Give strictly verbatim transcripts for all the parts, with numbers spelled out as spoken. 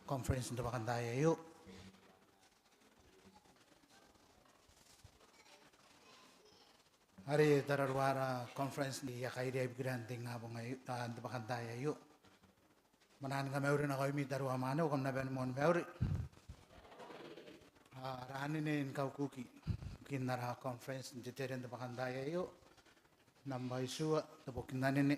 conference n te bwakantaai aio. Are tararuara conference ae a kairia ibukira n te ingabong aio, n te bwakantaai aio. Ma N na kamauri nakoimi tariu ma mwaneu, kam na bane ni moan mauri. Ara anene ni kaukuki ibukin ara conference n te tere n te bwakantaai aio. Nambwa itiua, te boki n anene: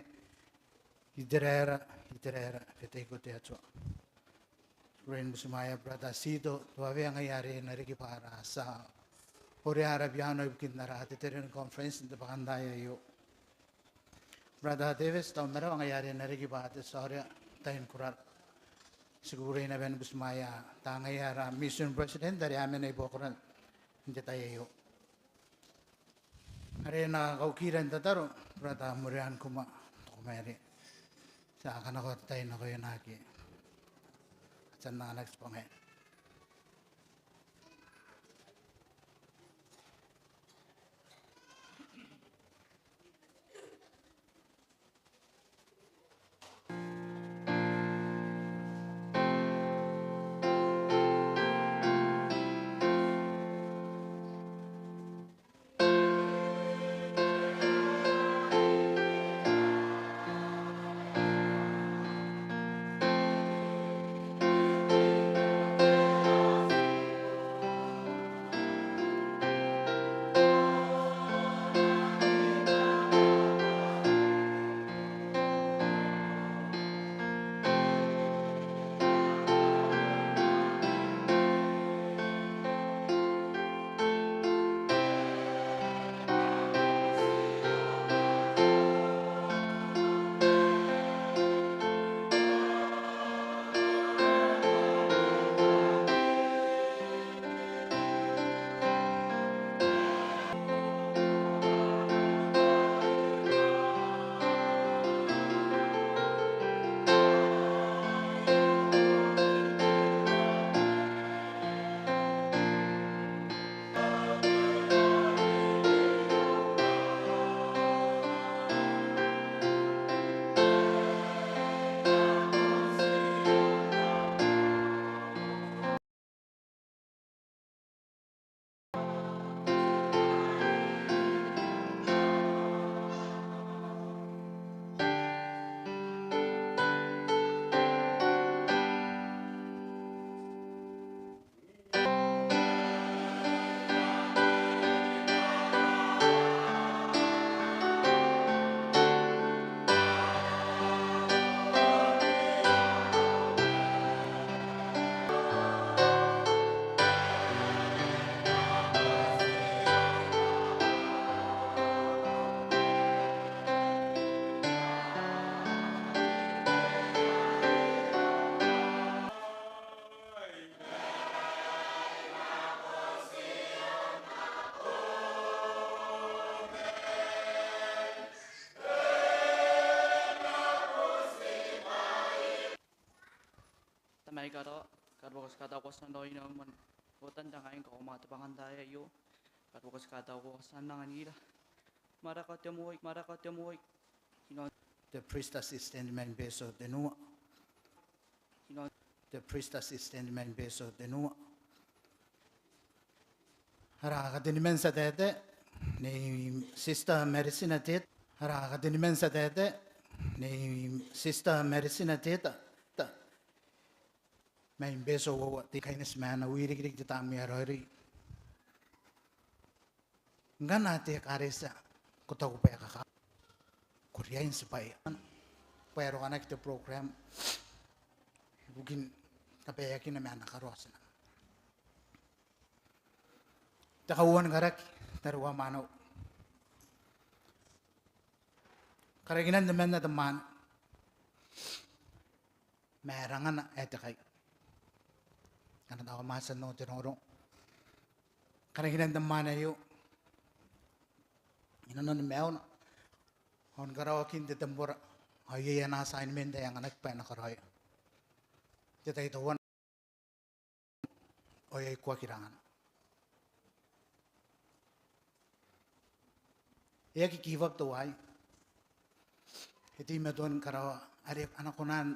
Iteraera, Iteraera, Bwa Te Atua. Ti kukurei ni butimwaea Brother Tito Tuawea ngaia are e na riki bwa ara tia oreara biano ibukin ara te tere ni conference n te bwakantaai aio. Brother Davis Taumarawa ngaia are e na riki bwa te tia orea n tain kurara. Ti kukurei naba ni butimwaea taan ngaia ara mission president are a mena i buakora n te tai aio. Are e na kaukira n tataro Brother Murian Kuma Tokomaere. Ti a kanakoa te tai nakoina ake a tia n anganaki tibwangaia. Tamara i karawa, kabuaka ti kataua ko a tia n raoiroi man otan te ngaina ni kaoman te bwakantaai aio. Kabuaka ti kataua ko a tia n anganira. Maraka te moi, maraka te moi. Te priest assistant mai Betio tenua. Te priest assistant mai Betio tenua. Ara kateniman tia taetae, Nei Sister Marisina Teta. Ara kateniman tia taetae, Nei Sister Marisina Teta. Mai Betio uoua, te kaineti ma ana wirikiriki te tamnei ae raoiroi. Ngkana te ekaretia ko taku bwa e kakawa, ko riai n tibwaia bwa e rokanaki te program ibukin kabaeakina ma ana karo ae ti na. Te kauoua ni karaki, tariu ma mwaneu. Karakinan temanna te mwaane ma arangana ae te kai. Ngkana tao mwaiti anne te rongorongo. Karakinan te mwaane aio inanon maiuna ao ni karaoakin te tembora ao iai ana assignment ae anganaki bwa e na karaoia n te tai teuana ao e a ikuaki rangana. E aki give up teuaei. E teimatoa ni karaoa are a na kona n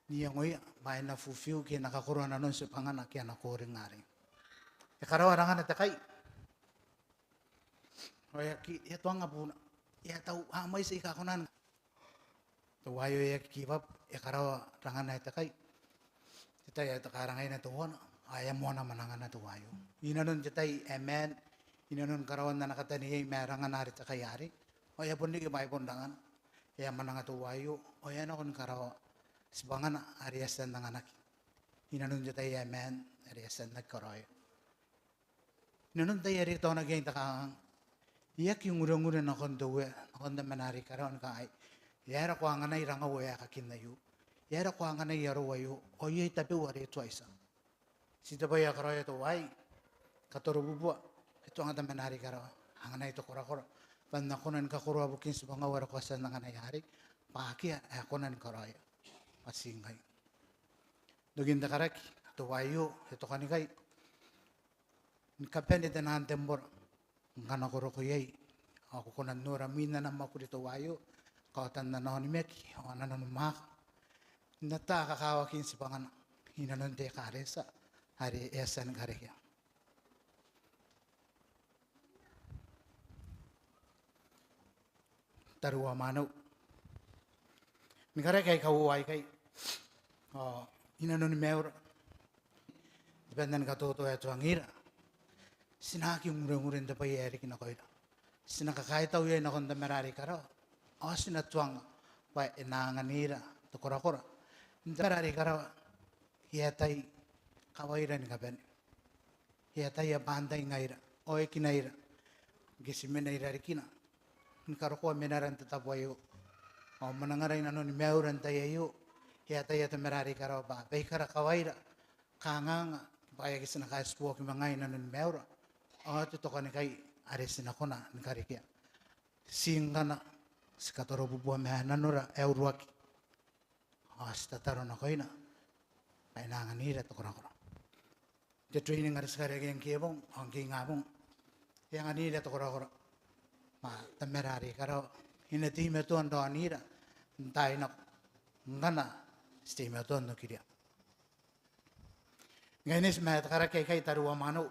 n iangoia bwa e na fulfill ke e na kakoroa nanon tibwangana ke ana calling arei. E karaoa rangana te kai ao e aki, e tuanga buuna. E a tau, a mwaiti aika a kona n teuaio, e aki give up, e karaoa rangana ae te kai. Te tai ae te karangaina teuana ao e a moana mwanangana teuaio. Inanon te tai ae maan, inanon karaoan ana kataneiai ma rangana are te kai arei, ao e a bon riki bwa e bon rangana. E a mwananga teuaio ao e a nako ni karaoa tibwangana are e a tia n anganaki inanon te tai ae maan are e a tia n aki karaoia. Inanon te tai are e taonaki iai n te kanganga, e aki ngurengure nakon te Uea, nakon Tamana are i karawa ni kangai, e aera ko anganai rangau ae kakin aio? E aera ko anganai arou aio? Ao iai tabeua are e tuai tia. Ti te bwai ae karaoia teuaei, katorobubua, e tuanga Tamana are i karawa, anganai te korakora bwa N na kona ni kakoroa bukin tibwangau are ko a tia n anganai arei, bwa akea ae kona ni karaoia bwa ti ngai. N tokin te karaki teuaio, e tokanikai ni kabane te naan tembora. Ngkana ko roko iai ao ko kona n nora mwin ana mwakuri teuaio, kaotan ana onimaki ao ana nanumwaaka n ata kakawakin tibwangana inanon te ekaretia are e a tia ni karekea. Tariu ao mwaneu, ni karaki aika uoua aikai, ao inanoni maiura, te banna ni katoto ae tuangira, ti na aki ngurengure n te bwai ae riki nakoira. Ti na kakaitau iai nakon Tamara are i karawa, ao ti na tuanga bwa e na anganira te korakora n Tamara are i karawa. E atai kawaira ni kabane. E ataia bwa antai ngaira ao e kinaira ngke ti mena i rarikina ni karokoa menara n te tabo aio ao mwanangara inanoni maiura n tai aio. E ataia Tamara are i karawa bwa baikara kawaira, kanganga, bwa e aki ti na kaitibo aki ma ngaai inanoni maiura, ao te tokanikai are ti na kona ni karekea. Ti ngkana ti katorobubua ma nanora ae uruaki ao ti tataro nakoina bwa e na anganira te korakora. Te training are ti karekea ngke e bong ao ngke e ingabong, e anganira te korakora bwa Tamara are i karawa e na teimatoa n raonira n taai nako ngkana ti teimatoa n okiria. Ngaia ae ti manga takaraki aikai, tariu ao mwaneu,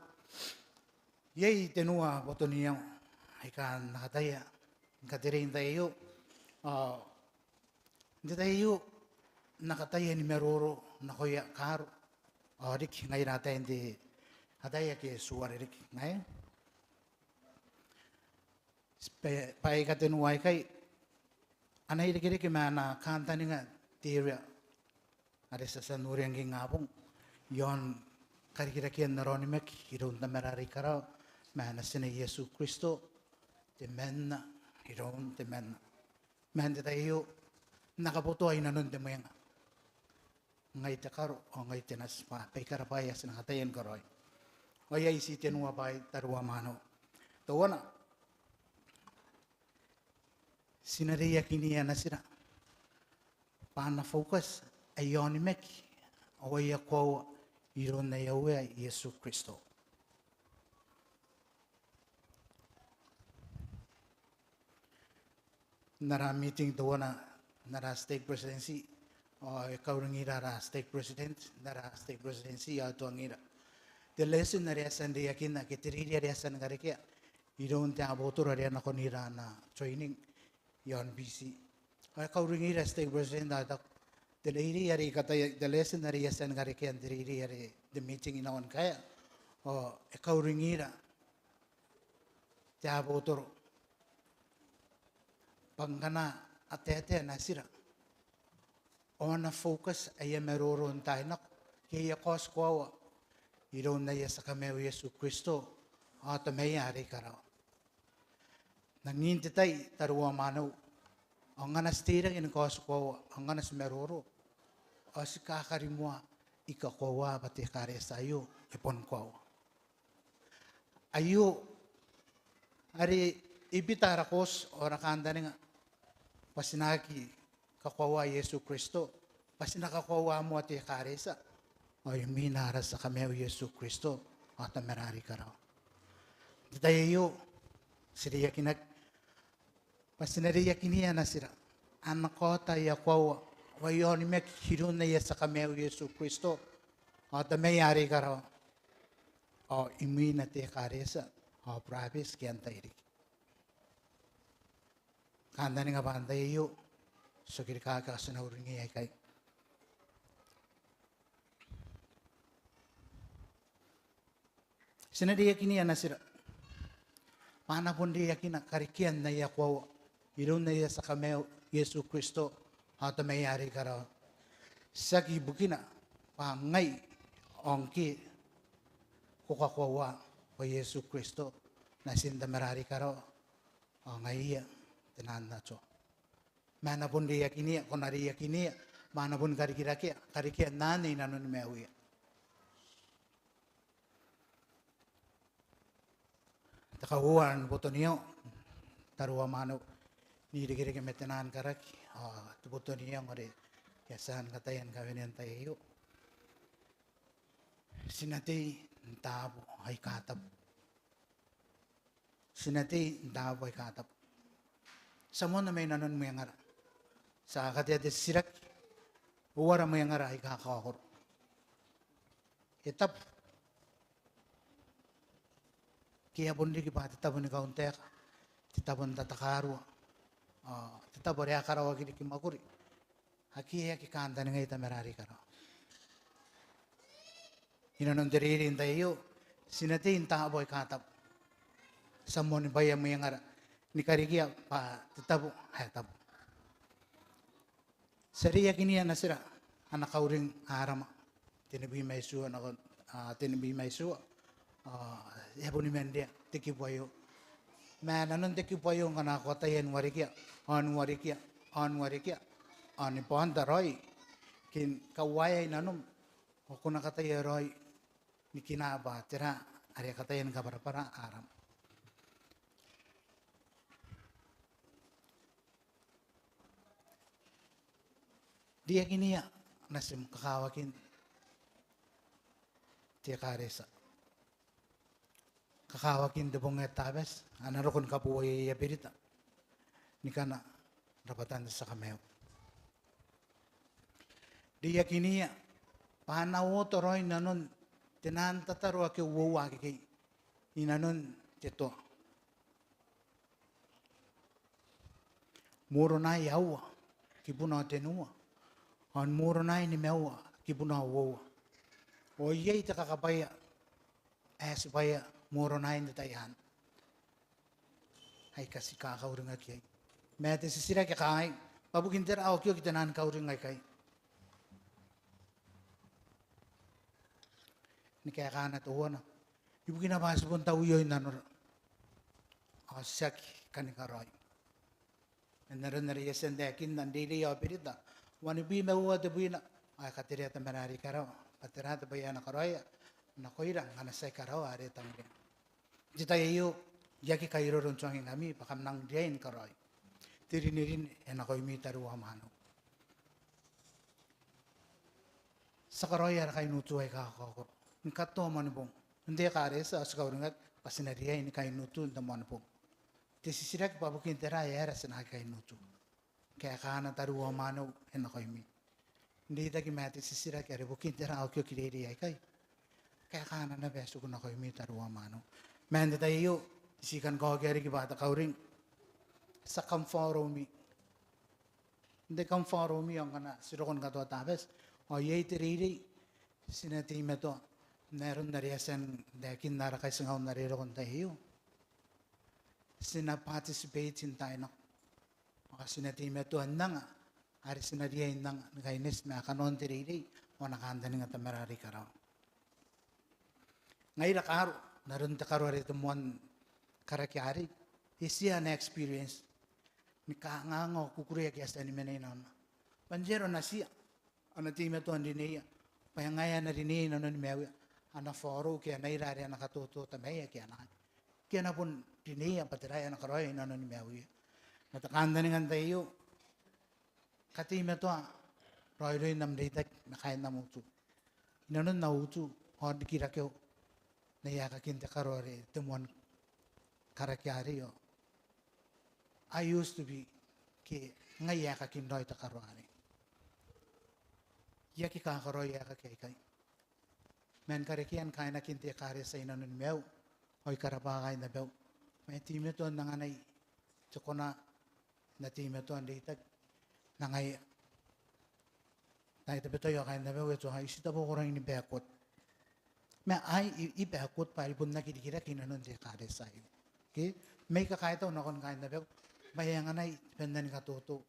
iai tenua boton iango aika N na kataia ni katerei n tai aio. Ao n te tai aio N na kataia ni maroro nakoia kaaro ao riki ngaira ataei n te ataei ake ti uarereke ngaia. Bwa, bwa aika tenua aikai a na irekereke ma ana kantaninga te area are ti a tia n noria ngke ingabong iaon karikirakean ara onimaki iroun Tamara are i karawa ma Natina Iesu Kristo, temanna iroun temanna. Ma n te tai aio N na kabotoa inanon te mwenga. Ngai te karo ao ngai te nati, bwa baikara bwaai ae ti na kataia ni karaoi. Ao iai ti tenua bwaai, tariu ao mwaneu. Teuana, ti na reiakinia natira bwa a na focus aia onimaki ao aia koaua iroun aia Uea Iesu Kristo. N ara meeting teuana n ara stake presidency, ao e kauringira ara stake president n ara stake presidency ao e tuangira te lesson are e a tia n reiakinna ke te reirei are e a tia ni karekea iroun te abotoro are e a nakonira ana training iaon Biti. Ao e kauringira stake president ao e taku, te reirei are I kataia, te lesson are I a tia ni karekea n te reirei are te meeting I nako ni kaea. Ao e kauringira te abotoro bwa ngkana a taetae natira ao a na focus aia maroro n taai nako ke aia kaotikoaua iroun aia tia kamaiu Iesu Kristo ao Tamaia are i karawa. N angin te tai, tariu ao mwaneu, ao ngkana ti teirake ni kaotikoaua ao ngkana ti maroro ao ti kakarimoa ni kakoaua bwa te ekaretia aio e bon koaua. Aio are e bita ara kaoti ao ara kantaninga bwa ti na aki kakoaua Iesu Kristo, bwa ti na kakoaua moa te ekaretia ao imwina ara tia kamaiu Iesu Kristo ao Tamara are i karawa. N te tai aio ti reiakinaki bwa ti na reiakinia natira a na kaota aia koaua bwa e onimaki iroun aia tia Kamaiu Iesu Kristo ao Tamaia are i karawa ao imwina te ekaretia ao burabeti ke antai riki. Kantaninga bwa n te tai aio ti okirikaki ao ti na uringiia aikai. Ti na reiakinia natira bwa a na bon reiakina karekean aia koaua iroun aia tia Kamaiu Iesu Kristo ao Tamaia are i karawa. Tiaki ibukina bwa ngai ao ngkoe ko kakoaua, bwa Iesu Kristo Natin Tamara are i karawa ao ngaiia te Namatua. Ma a na bon reiakinia, ko na reiakinia bwa a na bon karikirakea karekean anne i nanoni maiuia. Te kauoua ni boto n iango, tariu ao mwaneu, n irekereke ma te nang karaki ao te boto n iango are I a tia ni kataia ni kawenea n te tai aio. Ti na tei n taabo aika tabu. Ti na tei n taabo aika tabu. Ti a moana mai nanon mwengara. Ti a katea te titiraki, uara mwengara aika kaokoro? E tabu. Ke e a bon riki bwa te tabo ni kauntaeka, te tabo n tatakarua, ao te tabo are a karaoaki riki mwakuri. Akea ae aki kantaningai Tamara are i karawa. I nanon te reirei n te tai aio, ti na tei n taabo aika tabu. Ti a moanibwaia mwengara ni karikia bwa te tabo ae tabu. Ti a reiakinia natira ana kauring Arama, tenibwi ma itiua nakon, a, tenibwi ma itiua. A, e a boni maan ria te kibu aio. Ma nanon te kibu aio ngkana ko ataia ni warekia, ao ni warekia, ao ni warekia, ao ni baonta raoi ke ni kauaea i nanom, ao ko na kataia raoi ni kinaa bwa tera are e kataia ni kabwarabwara Arama. Reiakinia natim kakawakin te ekaretia, kakawakin te bong ae Tabati, a na roko ni kabooaia aia berita ni kana rabwatan te tia Kamaiu. Reiakinia bwa a na uota raoi nanon te nang tataro ake uoua akekei i nanon te toa. Moronai aua, kibuna tenua, ao Moronai nimaua, kibuna uoua. Ao iai te kakabwaia ae tibwaia Moronai n te tai anne aika ti kakauringaki iai. Ma te titiraki e kangai, bwa bukin tera a okioki te nang kauring aikai? Ni kaekana teuana, ibukina bwa ti bon tauio i nanora ao ti aki kani karaoi. N aron are I a tia n taekinna n Reirei ao Berita wanibwi ma uoua tebwina, ao e katerea Tamara are i karawa bwa tera te bwai ae e na karaoia nakoira ngkana ti aki karaoa are e tangiria. N te tai aio I aki kairoro n tuangingkami bwa kam nang riai ni karaoi. Te rinerine e nakoimi tariu ao mwaneu. Ti a karaoi ara kainutu aika kakaokoro ni katoa Moanibong. N te ekaretia ao ti kauringaki bwa ti na riai ni kainutu n te Moanibong. Te titiraki bwa bukin tera ae aera ti na aki kainutu? Kaekana tariu ao mwaneu, e nakoimi. N reitaki ma te titiraki are bukin tera a okioki reirei aikai, kaekana naba ae tiku nakoimi tariu ao mwaneu. Ma n te tai aio I ti kan kaokia riki bwa te kauring, ti a come follow me. N te come follow me ao ngkana ti roko ni katoa Tabati ao iai te reirei, ti na teimatoa n aron are e a tia n taekinna ara kaitingaun are e roko n te tai aio, ti na participate n taai nako. Ao ti na teimatoa n anga are ti na riai n anga ni kaineti ma kanoan te reirei ao ana kantaninga Tamara are i karawa. Ngaira kaaro, n aron te karo are te moan karaki arei, e tia ana experience ni kanganga ao kukurei ake a tia ni mena i nanona. Bwa n te aro natia, a na teimatoa n rineia bwa e ngae a na rineia i nanoni maiuia, a na follow ke a na ira are a na katoto tamaia ke a na, ke a na bon rineia bwa tera ae a na karaoia i nanoni maiuia. Ma te kantaninga n te tai aio, kateimatoa raoiroin am reitaki ma kaain am utu. I nanon au utu ao n rikirakeu n aia aekakin te karo are te moan karaki arei ao I used to be, ke ngai aekakin raoi te karo arei. I aki kakaraoi aekaki aikai. Man karekean kainakin te ekaretia i nanoni maiu, ao I karabwa kaain abau. Ma e teimatoa n anganai te kona, N na teimatoa n reitaki. Ngai, ngai Tabiteuea ao kaain abau, e tuangai, I titebo ko rangi ni backward. Ma ai I, I backward bwa I bon aki rikirake i nanon te ekaretia aio. Ke, ma I kakaitau nakon kaain abau bwa e anganai te bwai ni katoto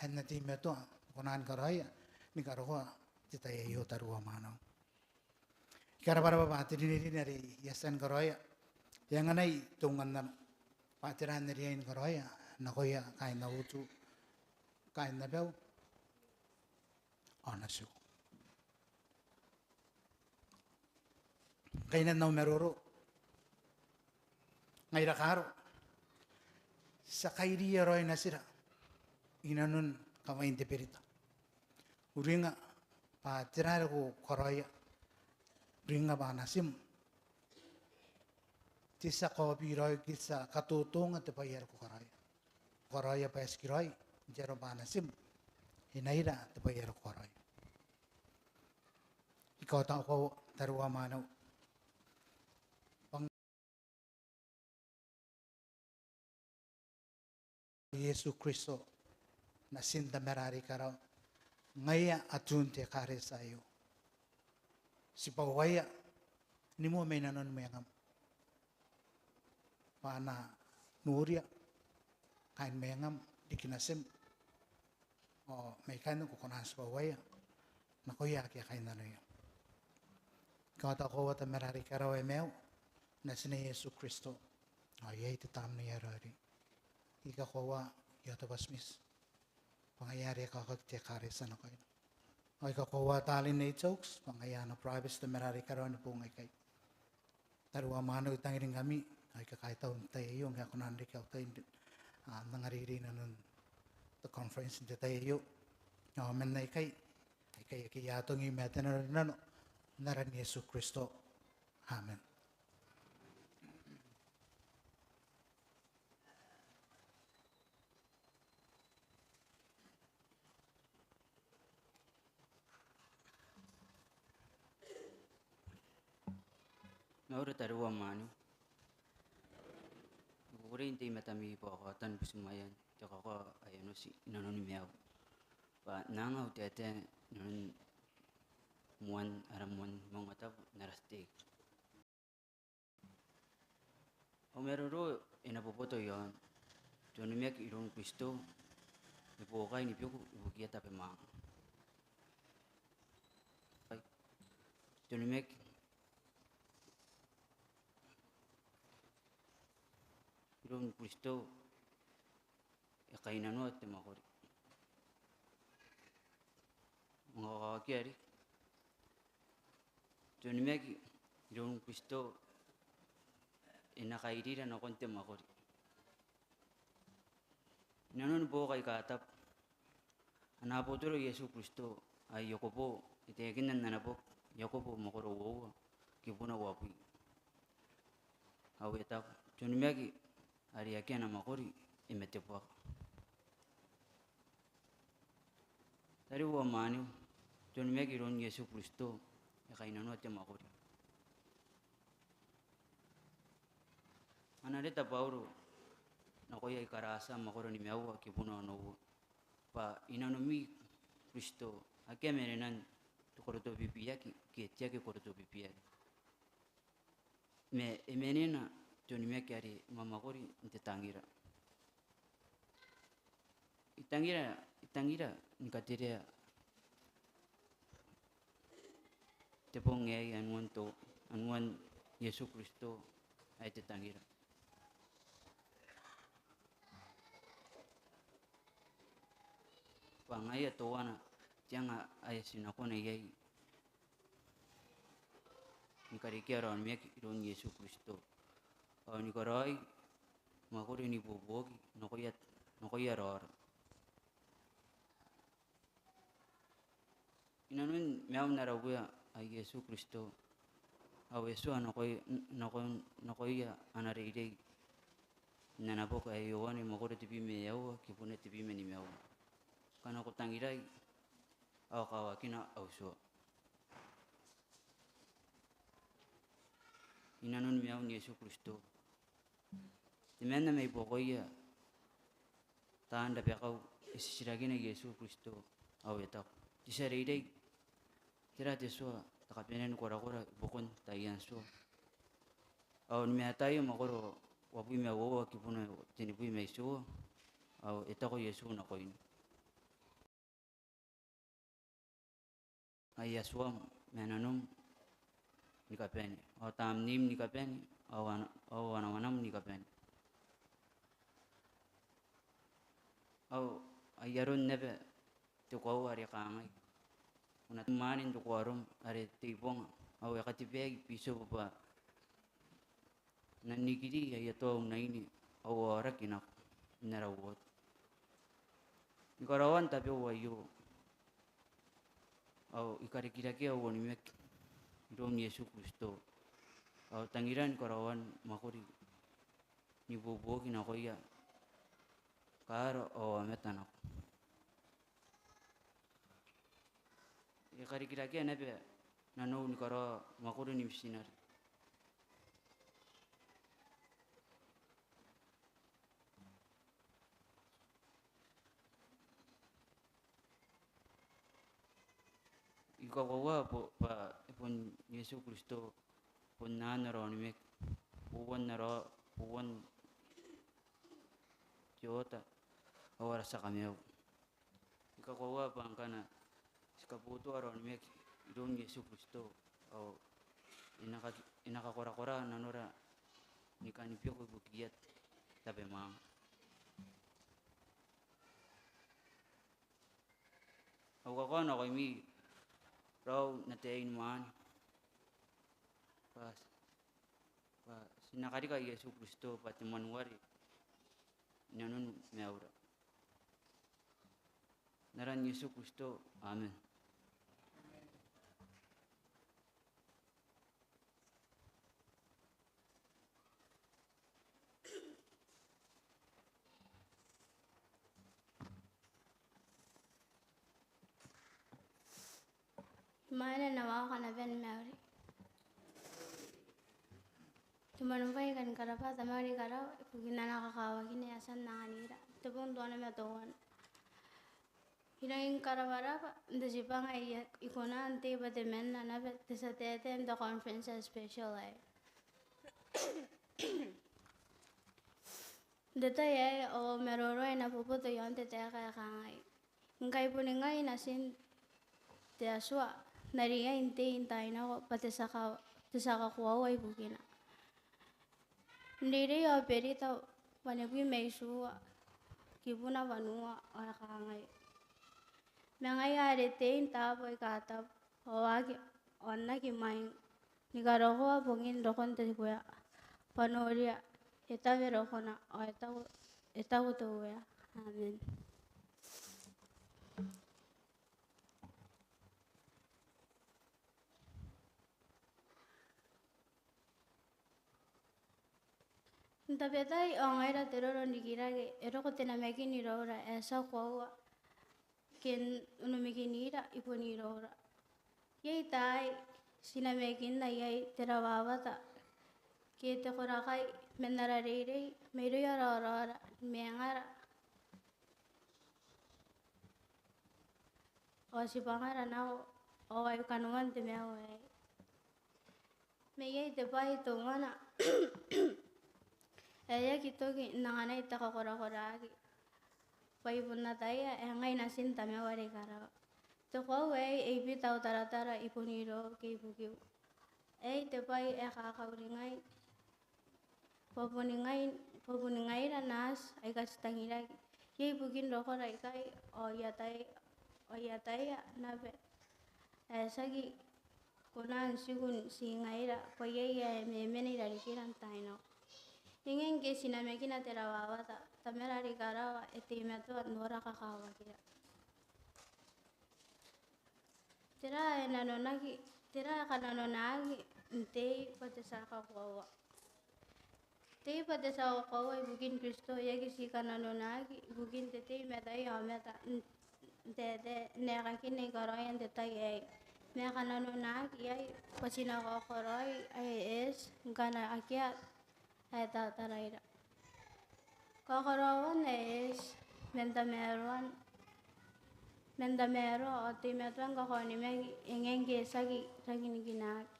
ae N na teimatoa, ko na ni karaoia, ni karokoa te tai aio, tariu ao mwaneu. I karabwarabwa bwa te rinerine are I a tia ni karaoia e anganai te ungannano bwa tera ae N na riai ni karaoia nakoia kaain au utu, kaain abau ao natiu. Kainan au maroro, ngaira kaaro, ti a kairiia raoi natira i nanon kawain te berita. Uringa bwa tera are ko karaoia, uringa bwa natim, te tia kaobi raoi ke te tia katotonga te bwai are ko karaoia. Ko karaoia bwa e tikiraoi n te aro bwa natim, e na ira te bwai are ko karaoia. I kaota koaua, tariu ao mwaneu, bwa Iesu Kristo, Natin Tamara are i karawa, ngaia atun te ekaretia aio. Tibwaia ni moa mai nanon mwengam bwa a na noria kaain mwengam riki natim, ao mai ikanne ko kona n tibwaia nakoia ake a kainnanoia. I kaota koaua, Tamara are i karawa, e maiu, Natina Iesu Kristo, ao iai te Tamnei ae Raoiroi. I kakoaua Iotebwa Smith bwa ngaia are e kaokaki te ekaretia nakoina. Ao I kakoaua Darlene H. Oaks bwa ngaia ana burabeti, Tamara are i karawa, ni boong aikai. Tariu ao mwaneu, I tangiringkami ao I kakaitau n te tai aio ngke a kona n reke au tai n, a, n angareirei i nanon te conference n te tai aio. Ao man aikai, aikai ake I atongi ma te nanorinano, n aran Iesu Kristo. Amen. Mauri tariu ao mwaneu. I kukurei n tei i matami bwa ko a tia ni butimwaea te kakoaua ae e na oti i nanoni maiu. Bwa N na anga au taetae i nanon moan ara moan maungatabu n ara stake. Au maroro e na boboto iaon te onimaki iroun Kristo, e buokai ni beku ibukiia tabemwaang. Te onimaki iroun Kristo e kainnanoa te mwakuri. Manga kakawakia riki, te onimaki iroun Kristo e na kairira nakon te mwakuri. I nanoni boki aika tabu, ana abotoro Iesu Kristo ae Iakobo, e taekinna n ana boki Iakobo mwakoro uoua, kibuna uabwi. Ao e taku, te onimaki are akea ana mwakuri e mate buaka. Tariu ao mwaneu, te onimaki iroun Iesu Kristo e kainnanoa te mwakuri. Ana reta Bauro nakoia I-Karatia, mwakoro nimaua, kibuna onoua, bwa i nanomi Kristo akea manenan te korotobibiaki ke te aki korotobibiaki. Ma e manena te onimaki are mwamwakuri n te tangira. I tangira, I tangira ni katerea te bong aei, anuan to, anuan Iesu Kristo ae te tangira. Bwa ngaia teuana te anga ae ti nakon iai ni karekea ara onimaki iroun Iesu Kristo, ao ni karaoi mwakuri n ibuobuoki nakoia, nakoia raora. I nanon maiun ara Uea ae Iesu Kristo, ao e tua nakoi, nakon, nakoia ana reirei n ana boki ae Ioane, mwakoro tebwi ma aua, kibuna tebwi ma nimaua. Ngkana ko tangirai, ao kawakina au tua. I nanon maiun Iesu Kristo. Temanna mai buakoia taan rabakau e titirakina Iesu Kristo ao e taku: Te tia reirei, tera te tua, te kabanea ni korakora i buakon taian tua? Ao ni Mataio mwakoro uabwi ma uoua kibuna tenibwi ma itiua, ao e taku Iesu nakoina: Ai tuam ma nanom ni kabane, ao tamneim ni kabane, ao wan-, ao wanawanam ni kabane. Ao ai aron naba te koaua are kangai: Ko na tei mwaane n te koarom are te ibonga. Ao e katebeaki bishop bwa N na nikiri aia toa unaine ao aoraki nako n ara ward. Ni karaoan tabeua aio, ao I karikirakea au onimaki iroun Iesu Kristo, ao tangiran karaoan mwakuri n ibuobuoki nakoia kaaro ao aomata nako. E karikirakea naba nanou ni karaoa mwakuri ni mitinare. I kakoaua bwa, bwa e bon Iesu Kristo bon ana onimaki, bon ana, bon te oota ao ara tia kamaiu. I kakoaua bwa ngkana ti kabotoa ara onimaki iroun Iesu Kristo, ao e na kaki-, e na kakorakora nanora ni kan beku ibukiia tabemwaang. Au kakao nakoimi raou n ataei ni mwaane, bwa, bwa ti na karika Iesu Kristo bwa te mwanuare i nanon maiura. N aran Iesu Kristo, amen. Imwain ae na waaki naba ni mauri, te moan bwai ae I kan karabwa Tamara are i karawa ibukin ana kakawaki ae e tia n anganira n te bong teuana ma teuana. I rangi ni karabwarabwa n te tibwanga ae I kona n tei bwa temanna naba te tia taetae n te conference ae special aei. N te tai aei au maroro e na boboto i aon te taeka ae kangai: Ngkai boni ngai natin te Atua, N na riai n tei n taai nako bwa te tia ka-, te tia kakoaua ibukina. N Reirei ao Berita wanibwi ma itiua kibuna wanua ao e kangai: Ma ngaia are tei n taabo aika tabu, ao aki, ao n aki mwaing, ni karokoa bongin rokon te Uea, bwa noria, e tawe rokona, ao e taku, e taku te Uea. Amen. N tabetai ao ngaira te roro n rikirake, e roko te namakin iroura ae ti a koaua ke n onimikinira i bon iroura. Iai taai ti namakinna iai te rawawata ke te korakai man ara reirei mairouia raoraora ni mwengara ao tibwangara nako ao ai kanoan te maiu aei. Ma iai te bwai teuana ae e aki toki n anganai te kakorakoraki, bwa I bon ataia ae ngai natin Tamau are i karawa. Te koaua aei e bita au taratara i bon irou ke ibukiu. Aei te bwai ae kakauringai, bwa boni ngai, bwa boni ngaira naati aika ti tangiraki. Iai bukin rokora ikai, ao I atai, ao I ataia naba ae tiaki kona n tiku n ti ngaira, bwa iai ae memena i rarikira n taai nako. E ngae ngke ti namakina te rawawata, Tamara are i karawa e teimatoa n nora kakawakira. Tera ae nanonaki, tera ae kananonaki n tei bwa te tia kakoaua? Tei bwa te tia kakoaua ibukin Kristo e aki ti kananonaki ibukin te tei mataia aomata n n taetae n aekakin ae I karaoia n te tai aei. Ma e kananonaki iai bwa ti na kaokoroa ae eti ngkana akea ae tataraira. Kaokoroan ae eti man tamaroan, man tamaroa ao teimatoan kakaonimaki e ngae ngke e tiaki ranginikinaki.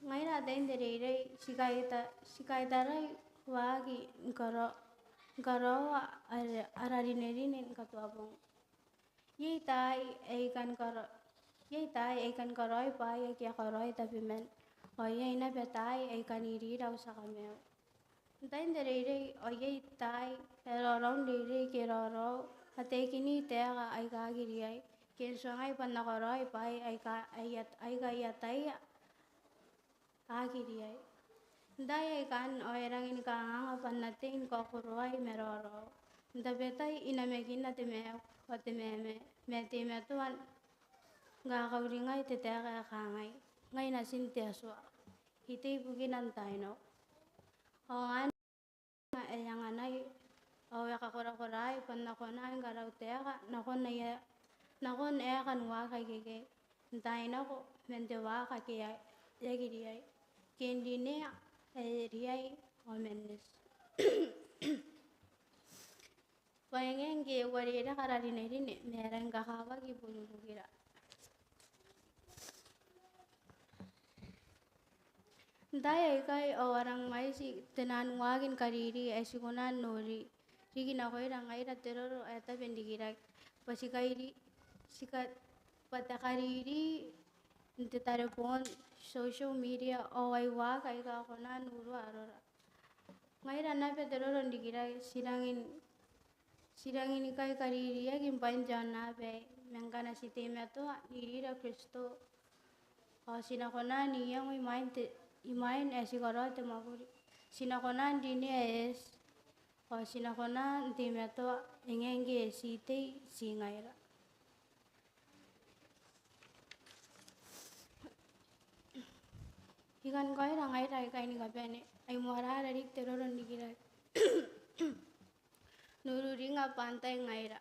Ngaira ataein te reirei ti kaita, ti kaitarai waaki ni karo, ni karaoa ara, ara rinerine ni katuabong. Iai taai ae I kan karo, iai taai ae I kan karaoi bwaai ake a karaoi tabeman, ao iai naba taai ae I kan iriira au tia kamaiu. N tain te reirei ao iai taai ae raoraou n reirei ke raoraou, a taekini taeka aika aki riai, ke n tuangai bwa N na karaoi bwaai aika, aia, aika I ataia aki riai. N taai aikanne ao e rangi ni kanganga bwa N na tei ni kaokoroai ma raoraou. N tabetai I namakinna te maaku ao te mamae, ma e teimatoa ngkai I kauringai te taeka ae kangai: Ngai natin te Atua, I tei ibukina n tainako. Ao anne ae e anganai ao e kakorakoraai bwa N na kona ni karautaeka nakon aia, nakon aekan waaki akekei n tainako man te waaki ake a, aki riai, ke n rinea ae riai ao man eti. Bwa e ngae ngke e uarereke ara rinerine ma e rangi ni kakawaki i buakukira. N taai aikai ao a rang mwaiti te naan waaki ni kariri ae ti kona n nori riki nakoira ngaira te roro ae tabe n rikirake. Bwa ti kairi, ti ka, bwa te kariri n te tareboon, social media, ao ai waaki aika a kona n urua arora. Ngaira naba te roro n rikirake ti rangi n, ti rangi ni kaikaririaki imwain te aonnaba aei, ma ngkana ti teimatoa n iriira Kristo ao ti na kona n iango imwain te, imwain ae ti karaoa te mwakuri. Ti na kona n rinea ae eti ao ti na kona n teimatoa e ngae ngke ti tei ti ngaira. I kan kaoira ngaira aikai ni kabane, ai moarara riki te roro n rikirake n ururinga bwa antai ngaira.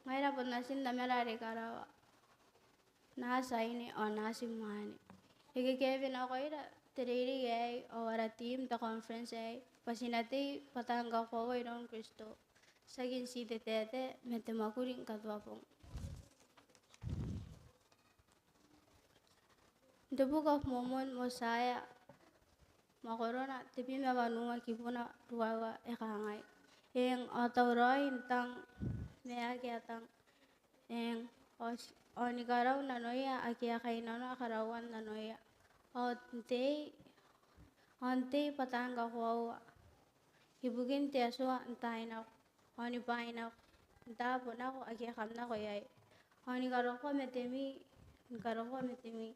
Ngaira bon natin Tamara are i karawa, naati aine ao naati mwaane. E kekewe nakoira te reirei aei ao ara theme n te conference aei bwa ti na tei bwa taan kakoaua iroun Kristo, tiaki n ti te taetae ma te mwakuri ni katuabong. N te Book of Mormon, Motiaea mwakorona tebwi ma wanua kibuna ruaiwa e kangai: Eng, ao tauraoi n tang ma ake a tang. Eng, ao, ao ni karau nanoia ake a kainnanoa karauan nanoia. Ao n tei, ao n tei bwa taan kakoaua ibukin te Atua n taai nako, ao ni bwaai nako, n taabo nako ake kam nako iai. Ao ni karokoa matemi, ni karokoa matemi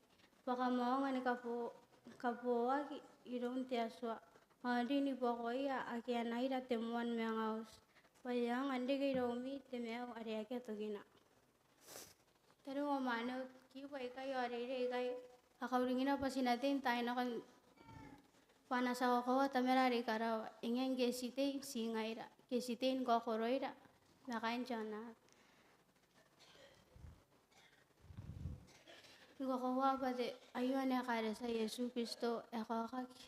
bwa kam aonga ni kabo, kaboaki iroun te Atua, ao n rin i buakoia ake a na ira te moan mangauti, bwa e aonga n reke iroumi te maiu are akea tokina. Tariu ao mwaneu, kibu aikai ao reirei aikai a kauringina bwa ti na tei n taai nako, bwa ana tia kakoaua Tamara are i karawa, e ngae ngke ti tei ti ngaira, ke ti tei ni kaokoroira ma kaain te aonnaba. I kakoaua bwa te, aio ana ekaretia Iesu Kristo ae kaokaki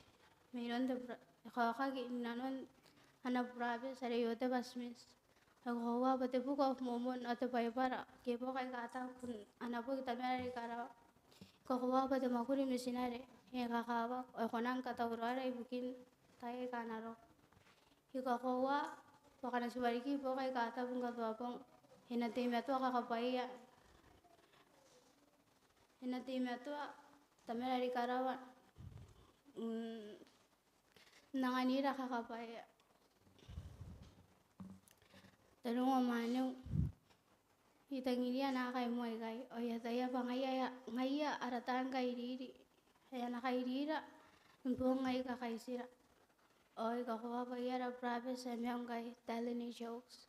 mairoun te bura, ae kaokaki inanon ana burabeti are Iotebwa Smith. I kakoaua bwa te Book of Mormon ao te Baibara ke boki aika tabu n ana boki Tamara are i karawa, I kakoaua bwa te mwakuri ni mitinare e kakawaki ao e kona ni katauraoira ibukin taai aika a na roko. I kakoaua bwa ngkana ti wareki boki aika tabu ni katuabong, e na teimatoa kakabwaia, e na teimatoa Tamara are i karawa, mm, n anganira kakabwaia. Tariu ao mwaneu, I tangiria naaka i moa ikai, ao I ataia bwa ngaia, ngaia ara taan kairiri ae a na kairira n boong aika kaitira. Ao I kakoaua bwa iai ara burabeti ae maiu ngkai, Dallin H. Oaks.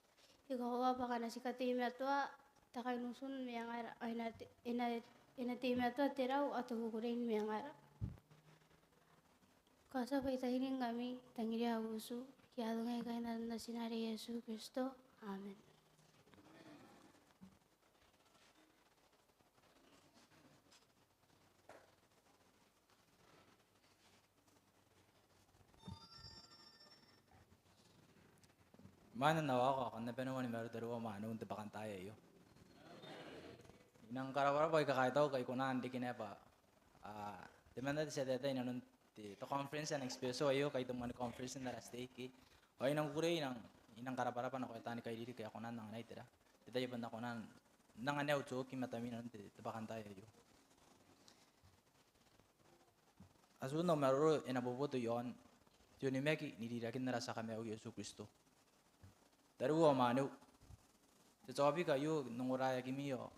I kakoaua bwa ngkana ti kateimatoa te kainuti n mwengara, ao e na te, e na, e na teimatoa te rau ao te kukurei n mwengara. Kaota bwa I tangiringkami, I tangiria au utu, I atongi aikai n aran Natina are Iesu Kristo. Amen. Maanna waako, kam na bane ni mauri tariu ao mwaneu n te bwakantaai aio. I nang karabwarabwa ika kakaitau ngkai I kona n riki naba, a, temanna te tia taetae inanon te, te conference ae nang special aio, ngkai te moan conference n ara stake. Ao I nang kukurei, I nang, I nang karabwarabwa nakoia taani kairiri ngkai a kona n anganai tera, te tai bwa N na kona n anganai au toki i matami inanon te, te bwakantaai aio. Atun au maroro e na boboto iaon te onimaki n irirakin ara tia Kamaiu Iesu Kristo. Tariu ao mwaneu, te topic aio n ongoraeakimi ao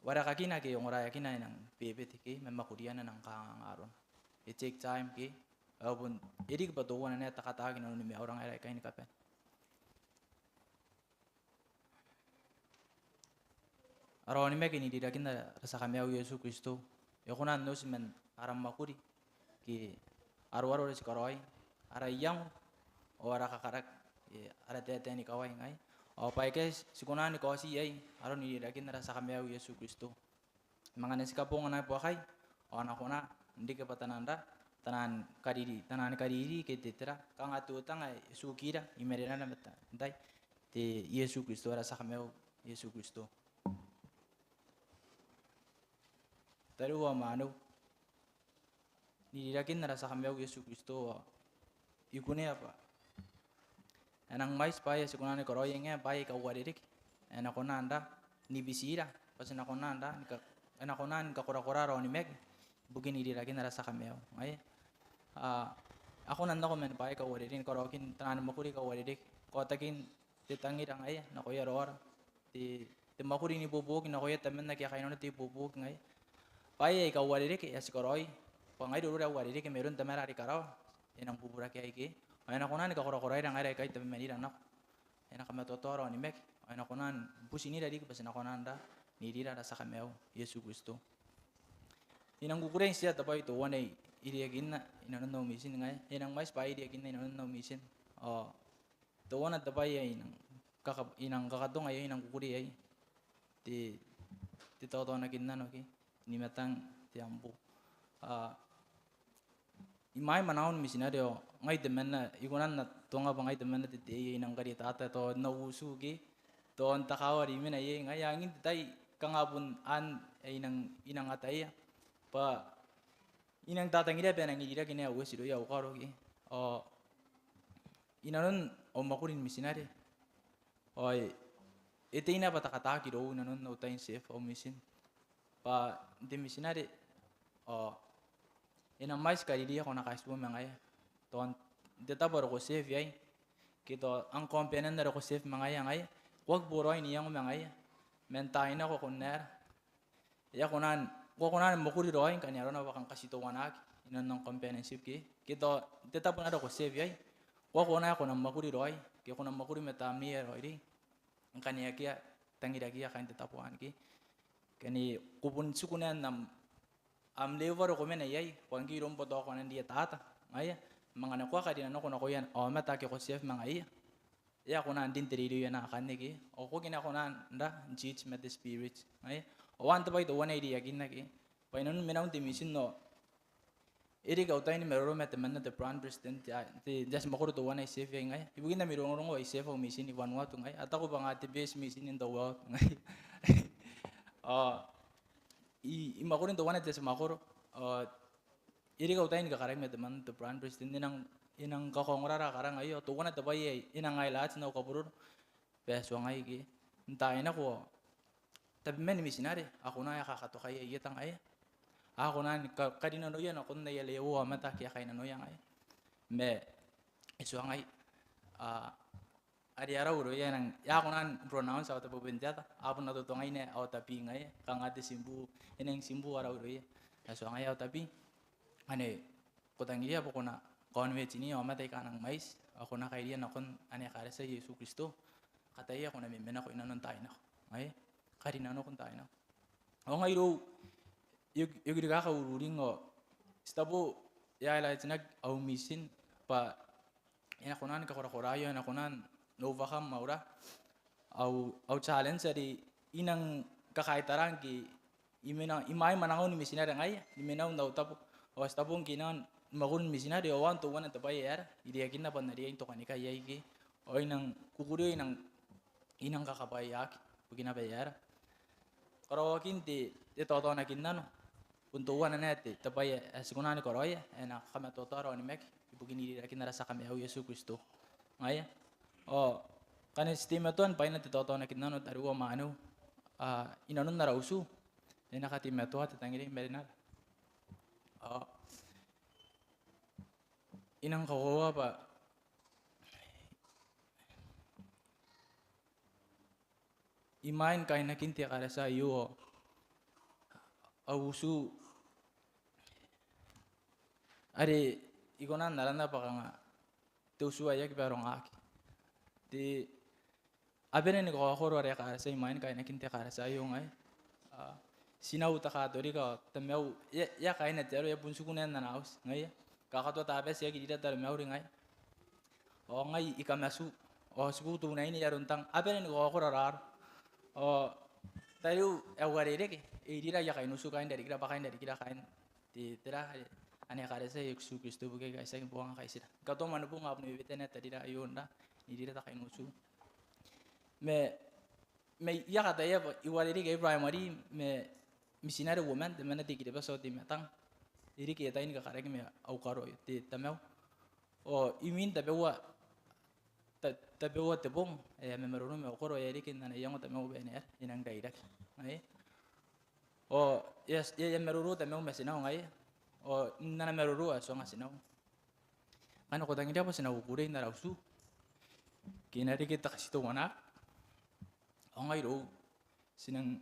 warekakina ke ongoraeakina e nang bebete ke ma mwakuriana e nang kanganga arona. E take time ke, ao bon e riki bwa teuana ae takataki inanon maiura ngaira aikai ni kabane. Ara onimaki n irirakin ara tia Kamaiu Iesu Kristo e kona n oti man ara mwakuri ke aroaro are ti karaoi, ara iango ao ara kakaraki, e, ara taetae ni kawai ngai. Ao baikai ti kona ni kaoti iai aron irirakin ara tia Kamaiu Iesu Kristo. Manga ti kabongana bwakai ao a na kona n riki bwa taian ra, taian kariri, taian kariri ke te tera, kanga te otanga ae e tukira i marenara ma te, te Iesu Kristo, ara tia Kamaiu Iesu Kristo. Tariu ao mwaneu, n irirakin ara tia Kamaiu Iesu Kristo ao I kunea bwa e nang mwaiti bwaai ae ti kona ni karaoi, ngaia bwaai aika uarereke ae na kona n ra, ni bitira bwa ti na kona n ra, ni ka, e na kona ni kakorakora ara onimaki ibukin irirakin ara tia Kamaiu. Ngaia, a, a kona n nako man bwaai aika uarereke, ni karaoakin taian mwakuri aika uarereke, kaotakin te tangira ngaia nakoia raora, te, te mwakuri n ibuobuoki nakoia tabeman ake a kainnanoa te ibuobuoki ngaia. Bwaai aika uarereke ae ti karaoi, bwa ngaira iroura ae uarereke mairoun Tamara are i karawa, e nang bubura iai ke, ao e na kona ni kakorakoraira ngaira aikai tabemanira nako. E na kamatoatoa ara onimaki ao e na kona n butinira riki bwa ti na kona n ra, n irira ara tia Kamaiu Iesu Kristo. I nang kukurei n tia te bwai teuana ae I reiakinna inanon au mitin ngaia, e nang mwaiti bwaai ae I reiakinna inanon au mitin. Ao teuana te bwai ae I nang kaka, I nang kakatonga iai, I nang kukurei iai te, te taotaonakinnano ke, ni matang te ambu. A, imwain mwanangau ni mitinare ao ngai temanna, I kona n atonga bwa ngai temanna te, te, I nang karitata tao n au utu ke, tao n te kaawa are I mena iai, ngaia angin te tai kanga bon anne ae I nang, I nang ataia bwa I nang tatangiria bwa e nang iriraki naba au uti irouia au karo ke. Ao inanon au mwakuri ni mitinare ao e, e tei naba bwa takataki irou inanon au tai n serve au mitin. Bwa n te mitinare ao e na mwaiti kariri ae ko na kaitibo ma ngaia. Tao n te tabo are ko serve iai ke tao am companion are ko serve ma ngaia, ngaia ko aki boraoi n iango ma ngaia. Man taai nako ko na aera, e a kona n, ko a kona ni mwakuri raoi ngkana arona bwa kam katiteuanaki inanon am companionship ke, ke tao n te tabo are ko serve iai ko a kona, ko na mwakuri raoi ke ko na mwakuri ma tamnei ae raoiroi ngkana akea tangirakiia kaain te tabo anne ke. Ngkana ko bon tiku naba n am, am level are ko mena iai, bwa ngke iroum bwa tao ko a nang rietata, ngaia, ma ngkana ko a karinanoko nakoia aomata ake ko serve ma ngaiia, e a kona n rin te reirei ae na akanne ke, ao ko aki naba kona n ra, n teach ma te Spirit. Ngaia, ao anne te bwai teuana ae I reiakinna ke, bwa inanon mena n te mitin ao e reke au tai ni maroro ma temanna te branch president, te, te, te tia mwakoro teuana ae I serve iai ngaia. Ibukin ami rongorongo, I serve au mitin i Vanuatu ngaia. A taku bwa ngaia te best mitin in the world ngaia. Ao I, I mwakuri n teuana te tia mwakoro. Ao e reke au tai ni kakaraki ma temanna te branch president, e nang, e nang kakaongora ara karaki ngaia. Ao teuana te bwai ae e nang highlight n au kaburoro bwa e tuangai ke, n taai nako ao tabeman mitinare a kona ae kakatokaia i eta ngaia. A kona ni ka, karinanoia nakon aia level aomata ake a kainnanoia ngaia. Ma e tuangai, a, are a rau irouia, e nang, e a kona n pronounce ao tabeman te ata, a bon atotongaina ao tabi ngaia, kanga te timbu, e nang timbu a rau irouia. E tuangai ao tabi, ane ko tangiria bwa ko na kaonimetinia aomata aika a nang mwaiti, ao ko na kairiia nakon ana ekaretia Iesu Kristo. Kataia ko na memena nako inanon taai nako. Ngaia, karinanoko n taai nako. Ao ngai irou, I, I aki rikaki ururing ao, ti tabo, e a highlight-naki au mitin, bwa e na kona ni kakorakoraai, e na kona n overcome au ra, au, au challenge are I nang kakaitara ngke I mena, imwain mwanangau ni mitinare ngaia, ni menau n au tabo. Ao ti tabo ngke I nang mwakuri ni mitinare, ao anne teuana te bwai ae aera, I reiakinna bwa N na riai n tokanikai iai ke, ao I nang kukurei, I nang, I nang kakabwaiaaki ibukina bwa e aera, karaoakin te, te taotaonakinnano bon teuana naba te, te bwai ae ti kona ni karaoia, ae e na kamatoatoa ara onimaki ibukin irirakin ara tia Kamaiu Iesu Kristo. Ngaia, ao ngkana ti teimatoa ni bwaina te taotaonakinnano tariu ao mwaneu, a, inanon ara utu, e na kateimatoa te tangira i marenara. Ao I nang kakoaua bwa imwain kainakin te ekaretia aio, au utu are I kona n arana bwa kanga te utu ae aki barongaaki. Te, a bane ni kaokoro ara ekaretia imwain kainakin te ekaretia aio ngaia. A, tinau te Katorika, tamau, e a, e a kaina te aro, e a bon tiku n ana auti ngaia. Kakatoa Tabati e aki irira taromauri ngaia. Ao ngai I kamatu, ao tiku teutana aron tang, a bane ni kaokoro ara aro. Ao tariu ae uarereke, e irira aia kainutu kaain rarikira, bwa kaain rarikira kaain te, tera, ana ekaretia Iesu Kristo ibukia kaitiaki ni buanga kaitira. Katoa mani bong a bon wewetea naba tarira aio n ra, n irira te kainutu. Ma, ma I a kataia bwa I uarereke ae I a primary, ma mitinare uoman, temanna te I-Kiribati ao te I-Matang. E riki aia tai ni kakaraki ma au karo aio, te tamau. Ao imwin tabeua, ta-, tabeua te bong, e a mamaroro ma au karo, e a reke n ana iango tamau bwa e na aera, e nang rairaki. Ngaia. Ao e a, e a, e a maroro tamau ma tinau ngaia. Ao n ana maroro ao e tuanga tinau, ngkana ko tangiria bwa ti na kukurei n ara utu, ke e na reke te katiteuanaaki, ao ngai irou ti nang,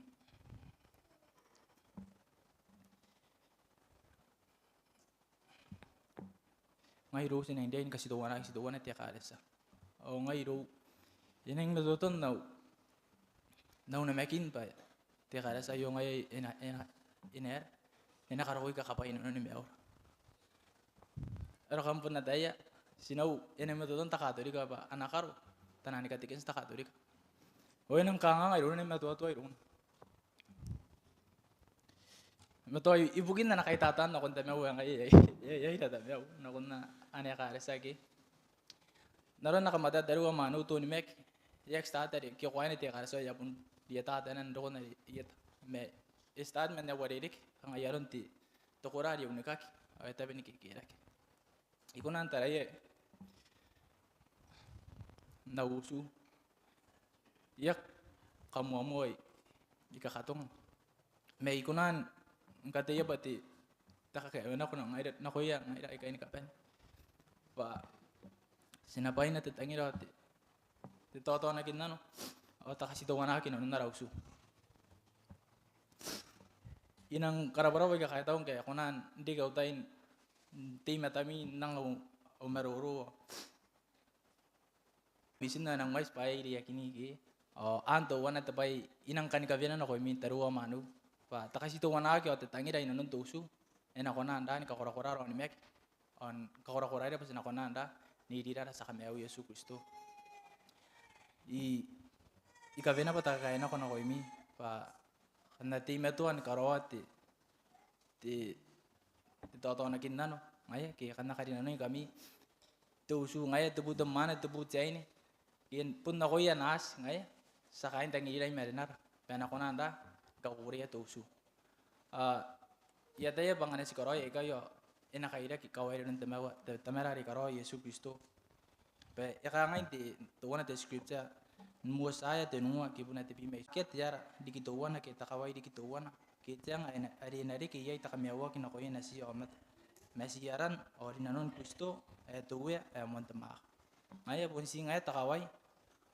ngai irou ti nang riai ni katiteuanaaki, titeuana te ekaretia. Ao ngai irou, e nang matoatoa n au, n au namakin bwa te ekaretia aio ngaia e na, e na, e na aera, e na karokoi kakabwaia inanon maiura. Ao kam bon ataia, tinau e nang matoatoa n te Katorika bwa ana karo taian katekista te Katorika. Ao e nang kanganga irouna, e nang matoatoa irouna. Ma tao ibukin ana kaitataa nakon tamau ae ngaia e a, e a, e a ira tamau nakon ana ekaretia ake. N aron ana kamatataa tariu ao mwaneu te onimaki, e aki start are ke ko aina te ekaretia ao e a bon rietata, e nang roko n are rietata. Ma e start man ae uarereke, kanga aron te, te koora are unikaki ao e tabe ni kekerake. I kona n taraia n au utu, I aki kamoamoa, I kakatonga. Ma I kona ni kataia bwa te, te kakaewenako ngaira, nakoia ngaira aika ni kabane, bwa ti na bwaina te tangira ao te, te taotaonakinnano ao te katiteuanaaki inanon ara utu. I nang karabwarabwa aika kaitau ngkai e kona n reke au tai n tei i matami n anga au, au maroro. Mitin ae nang mwaiti bwa e a reiakinaki. Ao anne teuana te bwai I nang kani kawenea nakoimi tariu ao mwaneu, bwa te katiteuanaaki ao te tangira inanon te utu e na kona n ra ni kakorakora ara onimaki ao ni kakorakoraira bwa ti na kona n ra n irira ara tia Kamaiu Iesu Kristo. I, I kawenea bwa te kakaewenako nakoimi bwa kam na teimatoa ni karaoa te, te, te taotaonakinnano ngaia, ke kam na karinanoi ngkami. Te utu ngaia, te buu te mwaane, te buu te aine, ke bon nakoia naati ngaia, ti a kaai n tangirira i marenara bwa e na kona n ra ni kakukureia te utu. Ao I ataia bwa ngkana ti karaoi aikai ao e na kairaki kawaira iroun Tama-, Tamara are i karawa Iesu Kristo. Bwa e kangai n te, teuana te scripture, n Motiaea tenua kibuna tebwi ma itiua, ke te ara riki teuana, ke te kawai riki teuana, ke te anga ae na, are e na reke iai te kamaiuaki nakoia natiia aomata, ma ti aran ao rinanon Kristo ae te Uea ae moan te mwaaka. Ngaia bon ti ngaia te kawai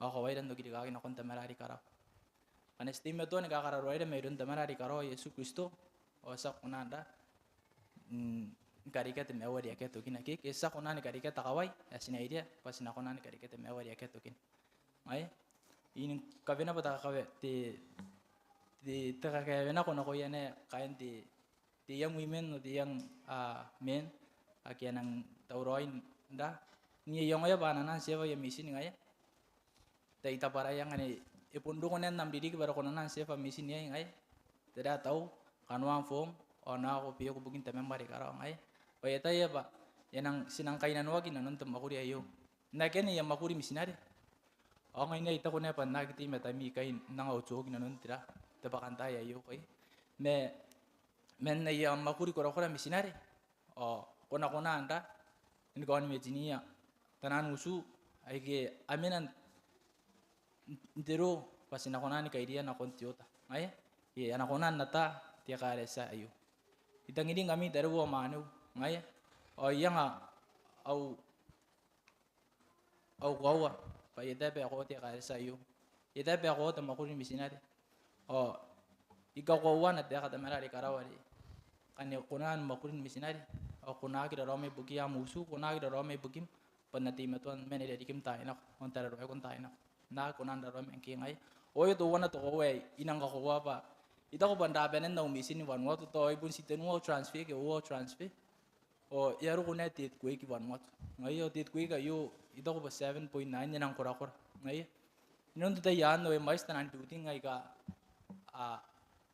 ao kawaira n okirikaki nakon Tamara are i karawa. Ngkana ti teimatoa ni kakararoaira mairoun Tamara are i karawa Iesu Kristo, ao ti a kona n ra, mm, ni karekea te maiu are akea tokina, ke, ke ti a kona ni karekea te kawai ae ti na iria bwa ti na kona ni karekea te maiu are akea tokina. Ngaia, I nang kawenea bwa te kakawe-, te, te, te kakaewenako nakoia naba kaain te, te young women ao te young, ah, men ake a nang tauraoi n ra, n iangoia bwa a na nang serve aia mitin ngaia. Tai tabwaraia ngkana e bon roko naba n am ririki bwa ko na nang serve mitin iai ngaia. Tera tau, kanoan form ao nako beku ibukin Tamam are i karawa ngaia. Bwa I ataia bwa e nang, ti nang kainnanoaki inanon te mwakuri aio. N akea aia mwakuri mitinare, Ao ngaia I taku naba bwa N na aki tei i matami ikai n anga au joke inanon tera, te bwakantaai aio ngkai. Ma, man aia mwakuri korakora mitinare, ao ko na kona n ra, ni kaonimetinia taian utu aike a mena n te roo bwa ti na kona ni kairia nakon te oota. Ngaia, e, a na kona n ata te ekaretia aio. I tangiringkami tariu ao mwaneu, ngaia, ao I anga au, au koaua bwa I a tabe ae ko ota te ekaretia aio. I a tabe ae ko ota te mwakuri ni mitinare. Ao I kakoauaa ana taeka Tamara are i karawa are ngkana ko na mwakuri ni mitinare ao ko na aki raraoma ibukia am utu, ko na aki raraoma ibukim, bwa N na teimatoa n mena i rarikim n taai nako, ao n tararuaiko n taai nako. N na aki kona n raraoma ngke ngaia. Ao aio teuana te koaua ae I nang kakoaua bwa I taku bwa n ra banen au mitin i Vanuatu, tao ai bon ti tenua au transfer ke uoua au transfer. Ao e a roko naba te earthquake i Vanuatu. Ngaia, ao te earthquake aio I taku bwa seven point nine e nang korakora. Ngaia, inanon te tai anne ao e mwaiti taian building aika a,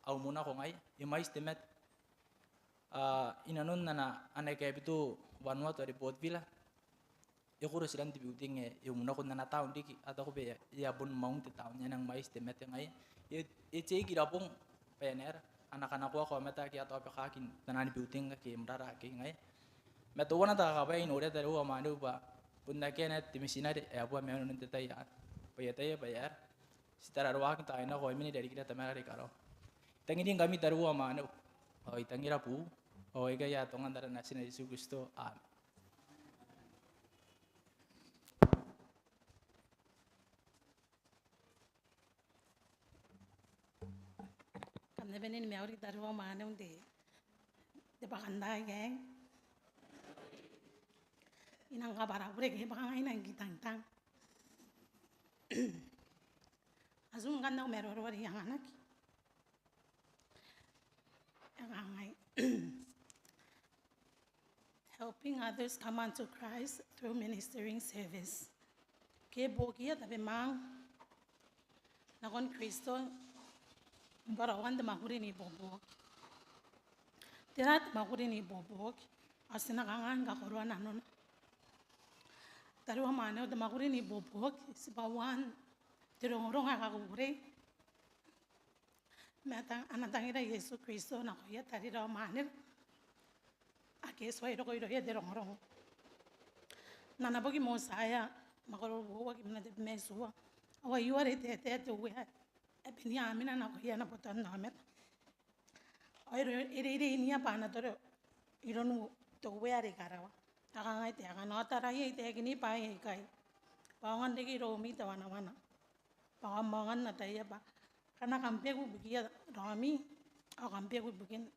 a umu nako, ngaia, e mwaiti te mate. A, inanon ana, ana capital Vanuatu are Port Vila, e koro tiran te building ae e umu nako n ana town riki, a taku bwa e a, e a bon maung te town, e a nang mwaiti te mate. Ngaia, e, e take irabong bwa e na era, a na kanakoa aomata ake a taobakaki n taian building ake mrara akekei. Ngaia, ma teuana te kakabwaia I noria tariu ao mwaneu bwa bon akea naba te mitinare ae bua maiun te tai anne, bwa e ataia bwa e era, ti tararuaki n taai nako ao e mena i rarikira Tamara are i karawa. I tangiringkami tariu ao mwaneu, ao I tangira buu, ao aikai I atonga n aran Natina Iesu Kristo, amen. Kam na bane ni mauri tariu ao mwaneu n te, te bwakantaai aei. I nang kabwara bure ke bwa kanga I nang kitangtang. Atum ngkanne au maroro are I anganaki. E kangai. Helping others come unto Christ through ministering service. Ke buokiia tabemwaang nakon Kristo ni karaoan te mwakuri n ibuobuoki. Tera te mwakuri n ibuobuoki? Ao ti na kanga ni kakoroa nanona? Tariu ao mwaneu, te mwakuri n ibuobuoki, tibwauan te rongorongo ae kakukurei ma ana tangira Iesu Kristo nakoia tarira ao mwanera ake e tuai roko irouia te rongorongo. N ana boki Motiaea, mwakoro uoua, kibu tebwi ma itiua, ao aio are e taetae te Uea ae Beniamina nakoia ana botannaomata. Ao e reireinia bwa a na toro iroun te Uea are i karawa. A kangai taekana: Ao taraia, I taekin bwaai aikai bwa aonga n reke iroumi te wanawana, bwa kam aonga n ataia bwa ngkana kam beku ibukia raomi, ao kam beku ibukin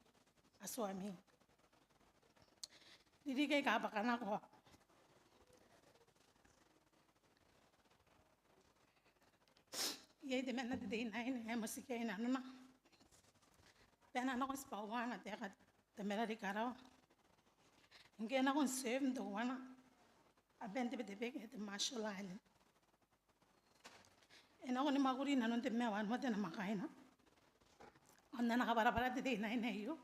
Atuami. Ririki aika a bwaka nako, iai temanna te teinnaine ae e motiki iai nanona bwa e na nako n tibwaua ana taeka Tamara are i karawa ngke e nako n serve n teuana aban te Betebeke ae te Marshall Island. E nako ni mwakuri inanon tebwi ma wanua te namwakaina. Ao n ana kabwarabwara te teinnaine aio,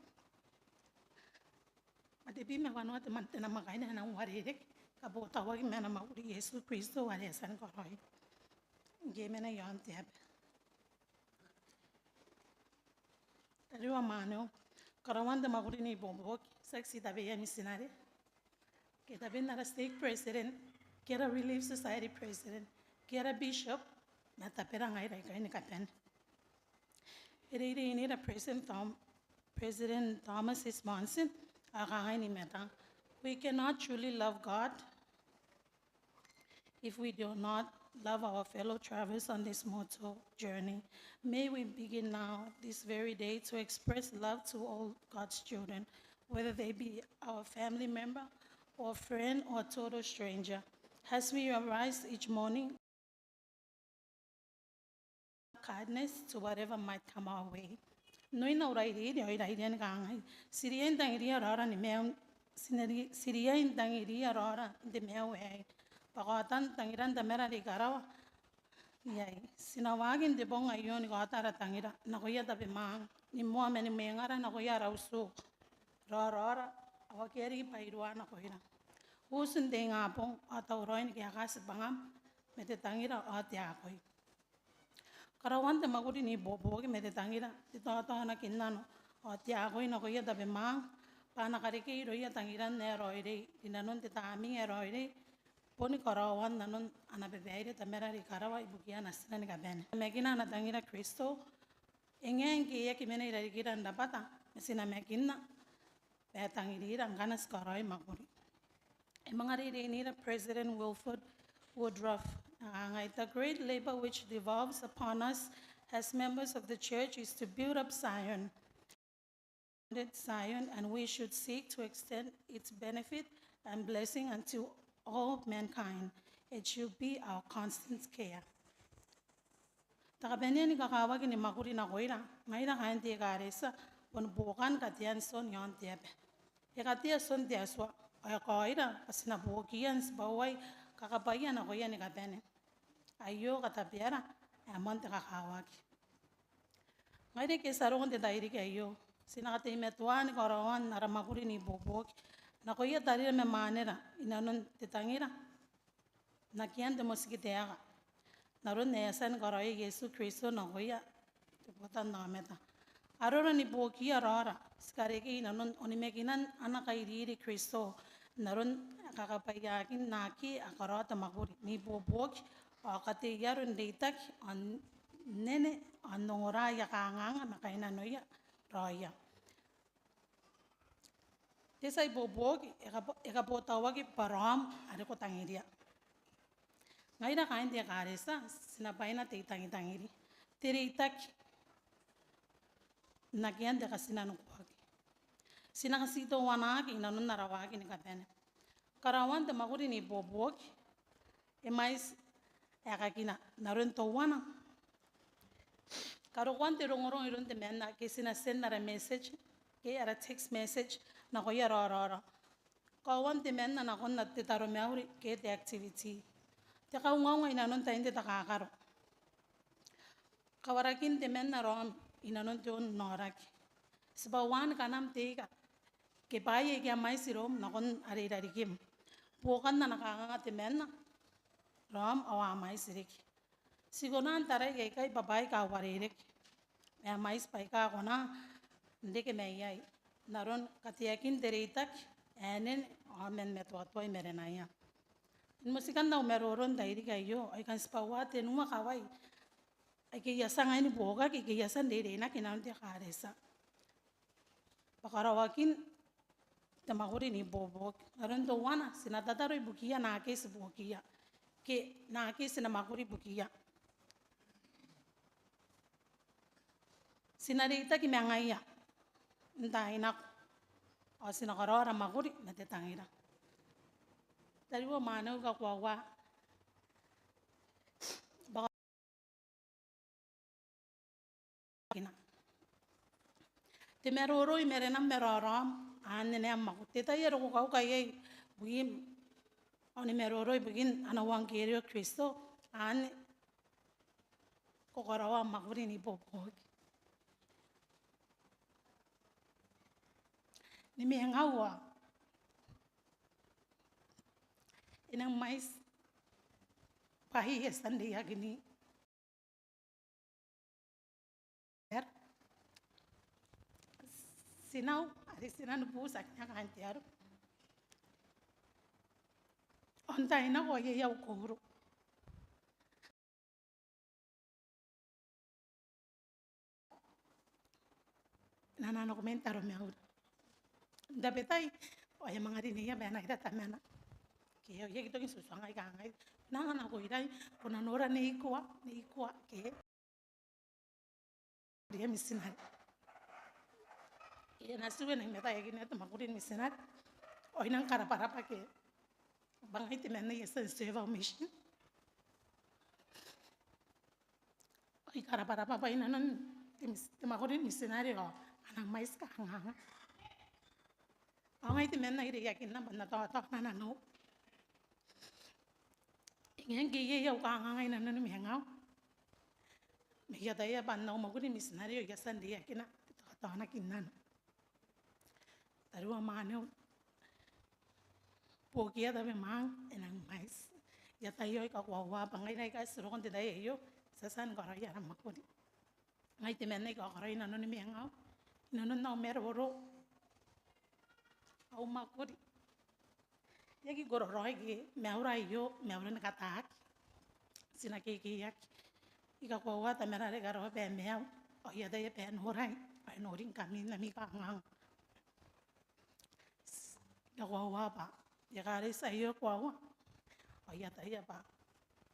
ma tebwi ma wanua te namwakaina ae e nang uarereke, kabotauaki ma ana mwakuri Iesu Kristo are e a tia ni karaoia ngke e mena iaon te aba. Tariu ao mwaneu, karaoan te mwakuri n ibuobuoki tiaki ti tabeia mitinare ke taben ara stake president ke ara Relief Society president ke ara bishop, ma tabera ngaira aikai ni kabane. E reireinira President Thom-, President Thomas S. Monson, ao e kangai ni matang: We cannot truly love God if we do not love our fellow travelers on this mortal journey. May we begin now, this very day, to express love to all God's children, whether they be our family member or friend or total stranger. As we arise each morning, kindness to whatever might come our way. N oin au rairiri ao I rairiia ni kangai: Ti riai n tangiria raora ni maiu, ti riai n tangiria raora n te maiu aei bwa kaotan tangiran Tamara are i karawa iai. Ti na waaki n te bong aio ni kaota ara tangira nakoia tabemwaang, ni moa ma ni mwengara nakoia ara utu, raoraora ao akea riki bairua nakoira. Uti n te ingabong ao tauraoi ni kaeka tibwangam ma te tangira ao te akoi. Karaoan te mwakuri n ibuobuoki ma te tangira, te taotaonakinnano ao te akoi nakoia tabemwaang, bwa a na karekei irouia tangiran ae raoiroi, rinanon te Tamnei ae raoiroi, boni karaoan nanon ana babaire Tamara are i karawa ibukia natina ni kabane. Namakina ana tangira Kristo, e ngae ngke e aki mena irarikira n rabwata, ma ti namakinna bwa e tangirira ngkana ti karaoi mwakuri. E manga reireinira President Wilford Woodruff, a kangai, "The great labor which devolves upon us as members of the church is to build up Zion, Zion, and we should seek to extend its benefit and blessing unto all mankind. It should be our constant care." Te kabanea ni kakawaki ni mwakuri nakoira, ngaira kaain te ekaretia, bon buokan katean Tion i aon te aba. E katea Tion te Atua, ao e kaoira bwa ti na buokiia n tibwauai kakabwaia nakoia ni kabane. Aio katabeara ae moan te kakawaki. Ngaira ake ti a roko n te tairiki aio, ti na kateimatoa ni karaoan ara mwakuri n ibuobuoki nakoia tarira ma mwanera, inanon te tangira n akean te motikitaeka, n aron ae e a tia ni karaoia Iesu Kristo nakoia te botannaomata. Arora ni buokiia raora, ti karekei inanon onimakinan ana kairiri Kristo, n aron kakabwaiaakin naake a karaoa te mwakuri n ibuobuoki, ao katei aron reitaki, ao n nene, ao n ongora aia kanganga ma kainnanoia raoia. Te tia ibuobuoki e kabo-, e kabotauaki bwa raom are ko tangiria. Ngaira kaain te ekaretia, ti na bwaina te itangitangiri, te reitaki n akean te katinanikuaki. Ti na katiteuanaaki inanon ara waaki ni kabane. Karaoan te mwakuri n ibuobuoki e mwaiti aekakina. N aron teuana, karokoan te rongorongo iroun temanna ake ti na send ara message ke ara text message nakoia raoraora. Kaoan temanna nakon te taromauri ke te activity. Te kaungaunga inanon tain te takakaro. Kawarakin temanna raom inanon te onnaoraki. Tibwauan kanam te ika ke bwaai aike a mwaiti iroum nakon are i rarikim. Buokan ana kanganga temanna raom ao a mwaiti riki. Ti kona n tarai aikai bwa bwaai aika uarereke, ma a mwaiti bwaai aika kona n reke mai iai, n aron kateakin te reitaki ae nene ao man matoatoa i marenaia. I motikan au maroro n tairiki aio, ao I kan tibwaua tenua kawai aike I a tia ngai ni buokaki, aike I a tia n reireinaki inanon te ekaretia bwa karaoakin te mwakuri n ibuobuoki. N aron teuana, ti na tataro ibukiia naake ti buokiia ke naake ti na mwakuri ibukiia. Ti na reitaki ma ngaia n taai nako, ao ti na karaoa ara mwakuri ma te tangira. Tariu ao mwaneu, I kakoaua bwa te maroro i marenam ma raoraom anne n am mwakuri. Te tai are ko kauka iai bukim ao ni maroro ibukin ana euangkerio Kristo, anne ko karaoa am mwakuri n ibuobuoki. Ni mengau ao e nang mwaiti bwaai ae ti a tia n reiakinna. Tinau are ti nang butia kaain te aro. Ao n taai nako iai au kouru. N na nako man taromauri n tabetai, ao e a manga rineia bwa e na ira tamana. Ke ao I aki toki n tuangai kangai, ko na anga nako irai? Ko na nora neikoa, neikoa ke ria mitinare. E na tiku e nang mataia kina te mwakuri ni mitinare. Ao I nang karabwarabwa ke bwa ngai temanna ae I a tia n serve au mission. Ao I karabwarabwa bwa inanon te mis-, te mwakuri ni mitinare ao a nang mwaiti kanganga. Ao ngai temanna ae I reiakinna bwa N na taotaona nanou. E ngae ngke iai au kanganga inanon mengau, ma I ataia bwa n au mwakuri ni mitinare ao I a tia n reiakina te taotaonakinnano. Tariu ao mwaneu, buokiia tabemwaang, e nang mwaiti. I ataia ao I kakoaua bwa ngaira aika ti roko n te tai aio ti a tia ni karaoia ara mwakuri. Ngai temanna ae I karaoia inanon mwengau, inanon au maroro, au mwakuri. I aki kororaoi ke ma aura aio, ma aura ni kataaki. Ti na kekeiaki. I kakoaua Tamara are i karawa bwa e maiu, ao I ataia bwa e norai, ao e noringkami n ami kanganga. I kakoaua bwa e karetia aio koaua. Ao I ataia bwa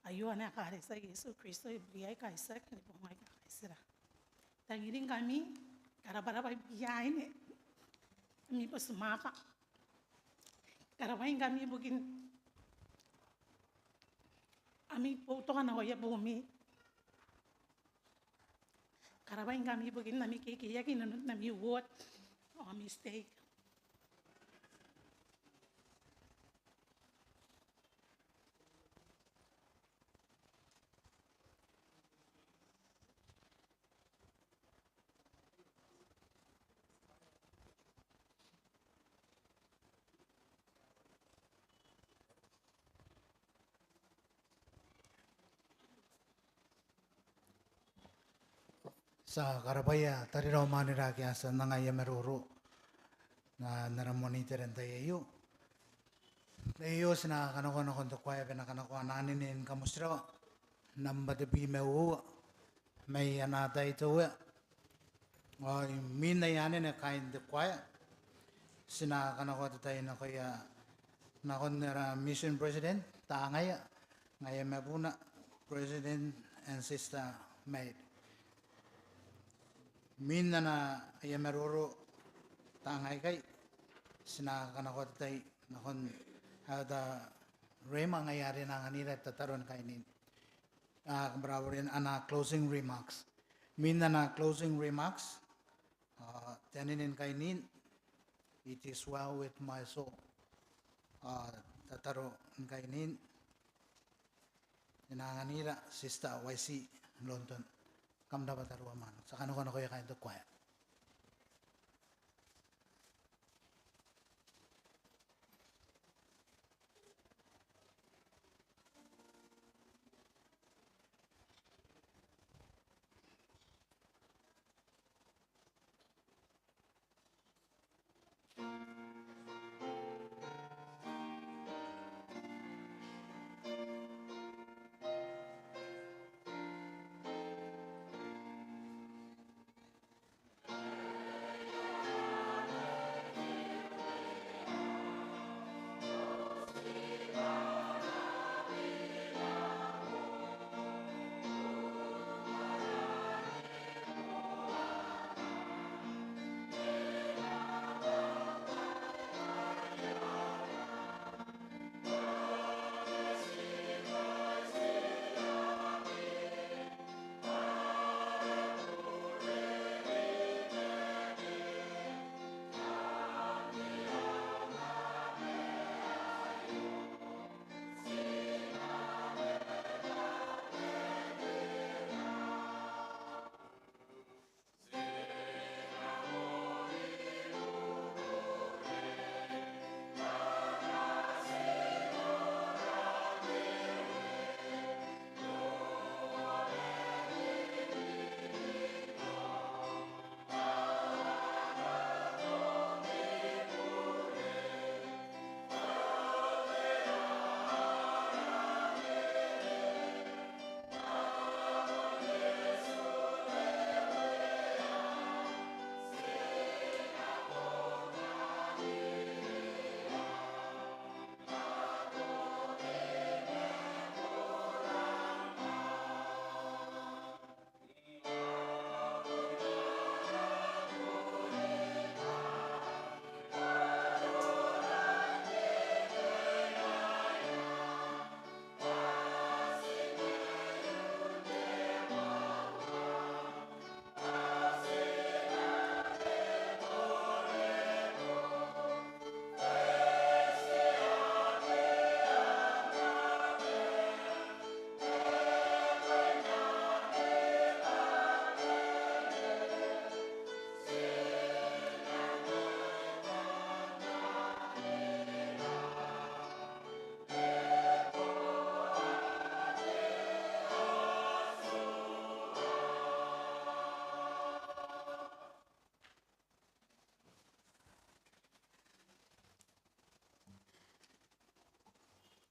aio ana karetia Iesu Kristo ibukia aika itiaki ni boong aika kaitira. Tangiringkami, karabwarabwa ibukia aine, ami boti mwaaka. Karabwaingkami ibukin ami boutoka nakoia buumi. Karabwaingkami ibukin ami kekeiaki inanon ami ward ao ami stake. Ti a karabwaia tarira ao mwanera ake a tia n anga aia maroro n ara moan itera n tai aio. Aio ti na kanakoa nakon te kuaea bwa e na kanakoa ana anene ni kamotirawa, nambwa tebwi ma uoua, mai ana tai te Uea. Ao imwin aia anene kaain te kuaea, ti na kanakoa te tai nakoia, nakon ara mission president, tangaia, ngaia ma buuna, President and Sister Maid. Imwin ana aia maroro tangai aikai, ti na kanakoa te tai nakon Elder Raymer, ngaia are e na anganira te tataro ni kainiin. A, kabwarabwara ana closing remarks. Imwin ana closing remarks, a, te anene ni kainiin, It is well with my soul. A, tataro ni kainiin, e na anganira Sister Waisi London. Kam rabwa tariu ao mwaneu. Ti a kanakoa nakoia kaain te kuaea.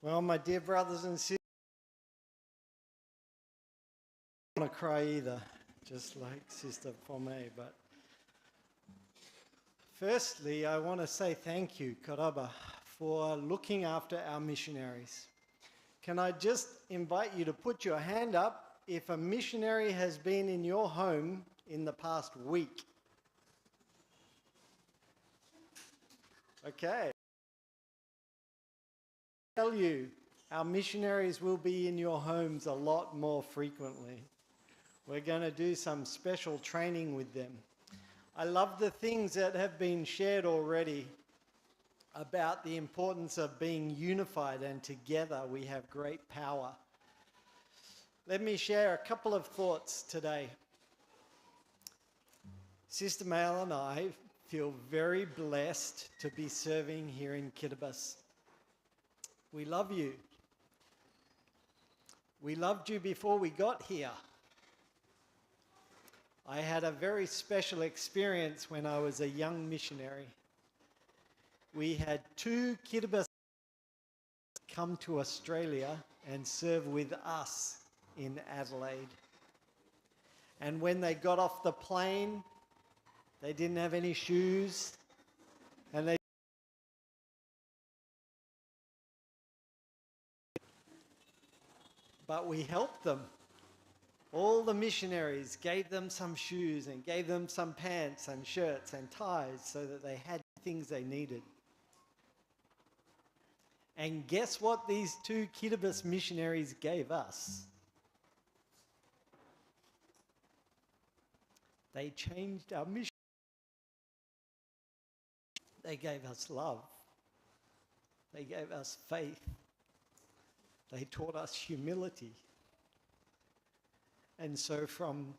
Well, my dear brothers and sisters, I don't want to cry either, just like Sister Pomei, but firstly, I want to say thank you, ko rabwa, for looking after our missionaries. Can I just invite you to put your hand up if a missionary has been in your home in the past week? Okay. Tell you, our missionaries will be in your homes a lot more frequently. We're gonna do some special training with them. I love the things that have been shared already about the importance of being unified, and together we have great power. Let me share a couple of thoughts today. Sister Mel and I feel very blessed to be serving here in Kiribati. We love you. We loved you before we got here. I had a very special experience when I was a young missionary. We had two Kiribati come to Australia and serve with us in Adelaide. And when they got off the plane, they didn't have any shoes, and they but we helped them. All the missionaries gave them some shoes and gave them some pants and shirts and ties so that they had things they needed. And guess what these two Kiribati missionaries gave us? They changed our mission. They gave us love. They gave us faith. They taught us humility. And so from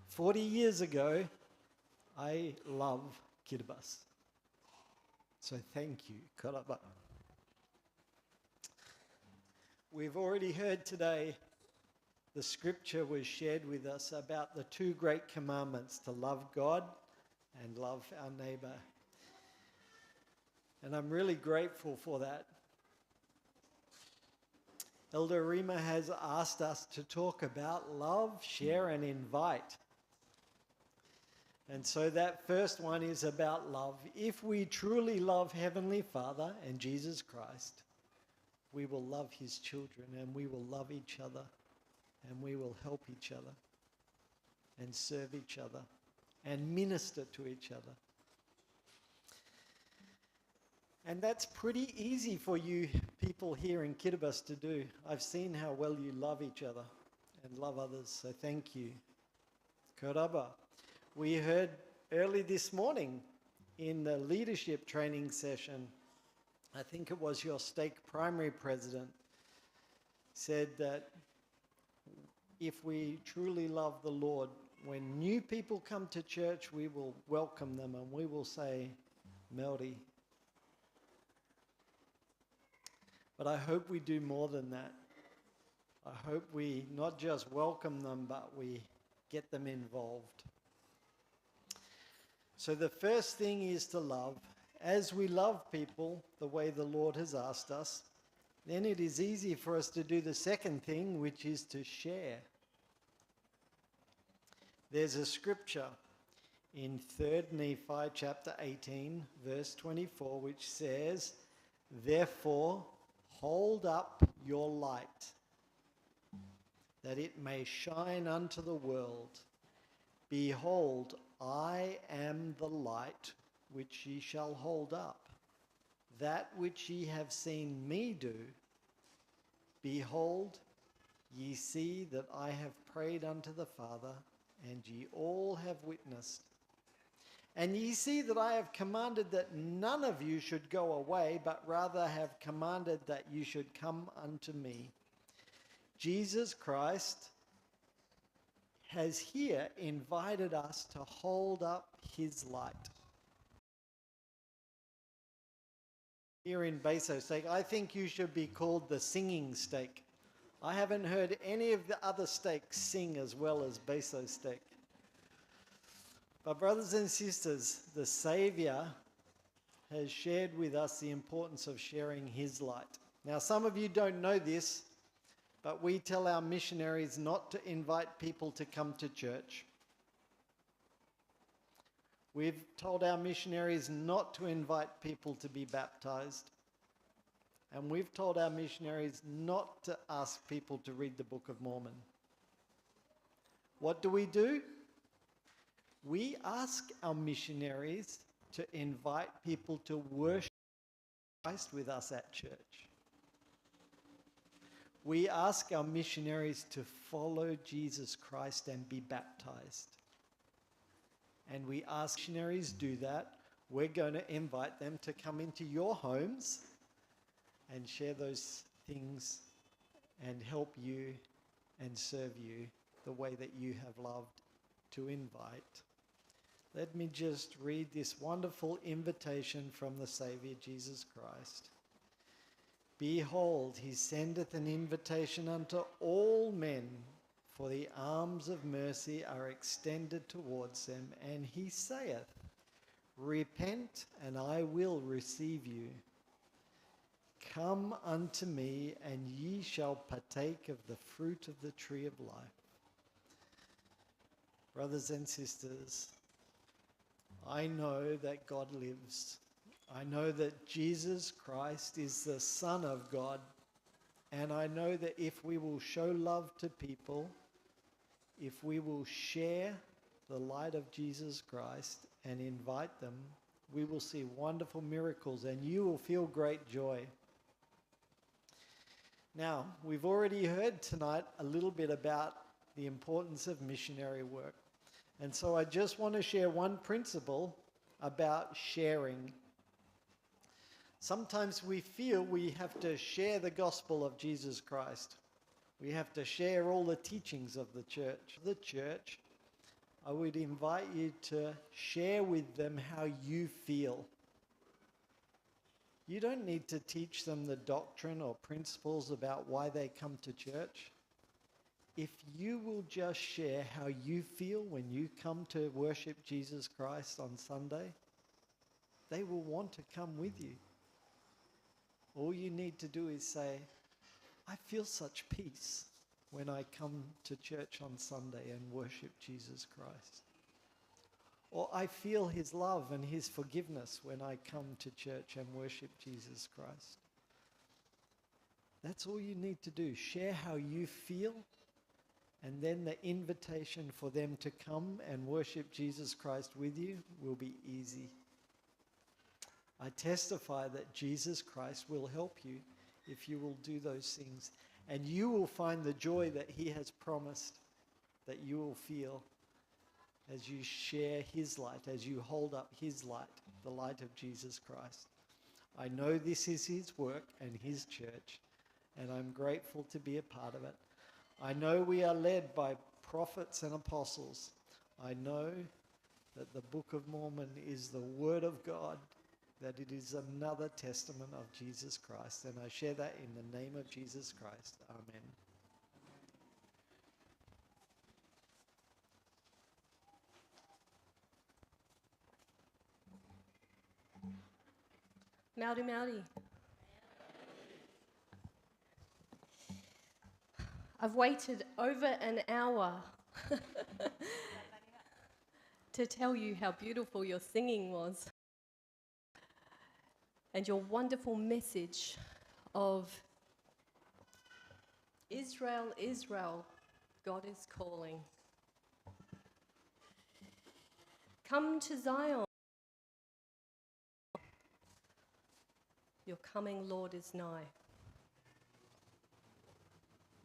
forty years ago, I love Kiribati. So thank you. Ko rabwa. We've already heard today, the scripture was shared with us about the two great commandments, to love God and love our neighbour. And I'm really grateful for that. Elder Rima has asked us to talk about love, share and invite. And so that first one is about love. If we truly love Heavenly Father and Jesus Christ, we will love his children, and we will love each other, and we will help each other, and serve each other, and minister to each other. And that's pretty easy for you people here in Kiribati to do. I've seen how well you love each other and love others, so thank you. Ko rabwa. We heard early this morning in the leadership training session, I think it was your stake primary president said that if we truly love the Lord, when new people come to church, we will welcome them and we will say, "Mauri." But I hope we do more than that. I hope we not just welcome them, but we get them involved. So the first thing is to love. As we love people the way the Lord has asked us, then it is easy for us to do the second thing, which is to share. There's a scripture in Third Nephi chapter eighteen, verse twenty-four, which says, "Therefore, hold up your light, that it may shine unto the world. Behold, I am the light which ye shall hold up, that which ye have seen me do. Behold, ye see that I have prayed unto the Father, and ye all have witnessed. And ye see that I have commanded that none of you should go away, but rather have commanded that you should come unto me." Jesus Christ has here invited us to hold up his light. Here in Baso Stake, I think you should be called the singing stake. I haven't heard any of the other stakes sing as well as Baso Stake. But brothers and sisters, the Saviour has shared with us the importance of sharing his light. Now, some of you don't know this, but we tell our missionaries not to invite people to come to church. We've told our missionaries not to invite people to be baptized. And we've told our missionaries not to ask people to read the Book of Mormon. What do we do? We ask our missionaries to invite people to worship Christ with us at church. We ask our missionaries to follow Jesus Christ and be baptized. And we ask missionaries do that, we're gonna invite them to come into your homes and share those things and help you and serve you the way that you have loved to invite. Let me just read this wonderful invitation from the Saviour Jesus Christ. "Behold, he sendeth an invitation unto all men, for the arms of mercy are extended towards them, and he saith, Repent, and I will receive you. Come unto me, and ye shall partake of the fruit of the tree of life." Brothers and sisters, I know that God lives. I know that Jesus Christ is the Son of God. And I know that if we will show love to people, if we will share the light of Jesus Christ and invite them, we will see wonderful miracles and you will feel great joy. Now, we've already heard tonight a little bit about the importance of missionary work. And so I just want to share one principle about sharing. Sometimes we feel we have to share the gospel of Jesus Christ. We have to share all the teachings of the church. The church, I would invite you to share with them how you feel. You don't need to teach them the doctrine or principles about why they come to church. If you will just share how you feel when you come to worship Jesus Christ on Sunday, they will want to come with you. All you need to do is say, "I feel such peace when I come to church on Sunday and worship Jesus Christ." Or, "I feel his love and his forgiveness when I come to church and worship Jesus Christ." That's all you need to do. Share how you feel, and then the invitation for them to come and worship Jesus Christ with you will be easy. I testify that Jesus Christ will help you if you will do those things, and you will find the joy that he has promised that you will feel as you share his light, as you hold up his light, the light of Jesus Christ. I know this is his work and his church, and I'm grateful to be a part of it. I know we are led by prophets and apostles. I know that the Book of Mormon is the word of God, that it is another testament of Jesus Christ, and I share that in the name of Jesus Christ. Amen. Mauri, mauri. I've waited over an hour to tell you how beautiful your singing was and your wonderful message of Israel, Israel, God is calling. Come to Zion. Your coming, Lord, is nigh.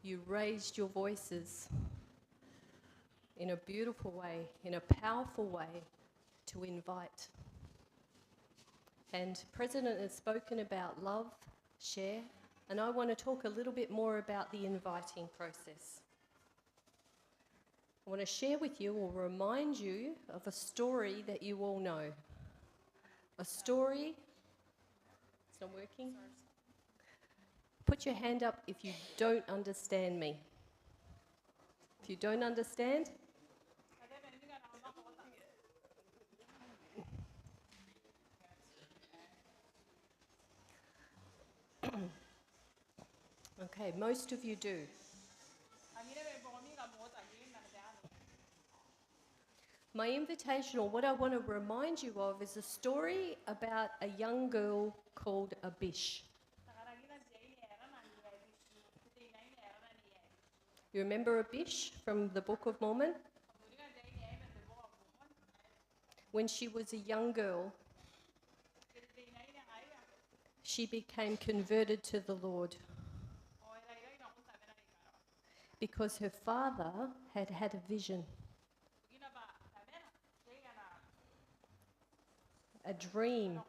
You raised your voices in a beautiful way, in a powerful way, to invite. And President has spoken about love, share, and I want to talk a little bit more about the inviting process. I want to share with you or remind you of a story that you all know. A story. It's not working. Put your hand up if you don't understand me. If you don't understand, Okay, most of you do. My invitation, or what I want to remind you of, is a story about a young girl called Abish. You remember Abish from the Book of Mormon? When she was a young girl, she became converted to the Lord because her father had had a vision, a dream,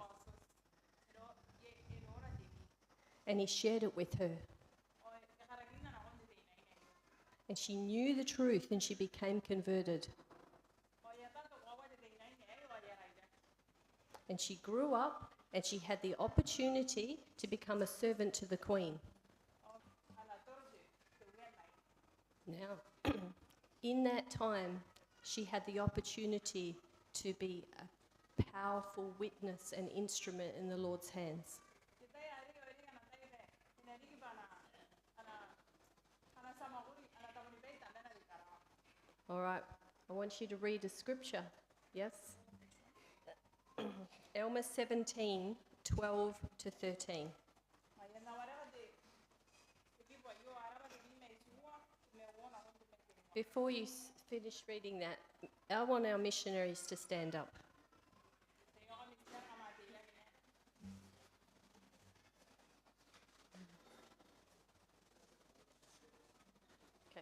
and he shared it with her. And she knew the truth and she became converted. And she grew up and she had the opportunity to become a servant to the queen. Now, in that time, she had the opportunity to be a powerful witness and instrument in the Lord's hands. All right, I want you to read a scripture. Yes? Alma seventeen, twelve to thirteen. Before you s- finish reading that, I want our missionaries to stand up. Okay.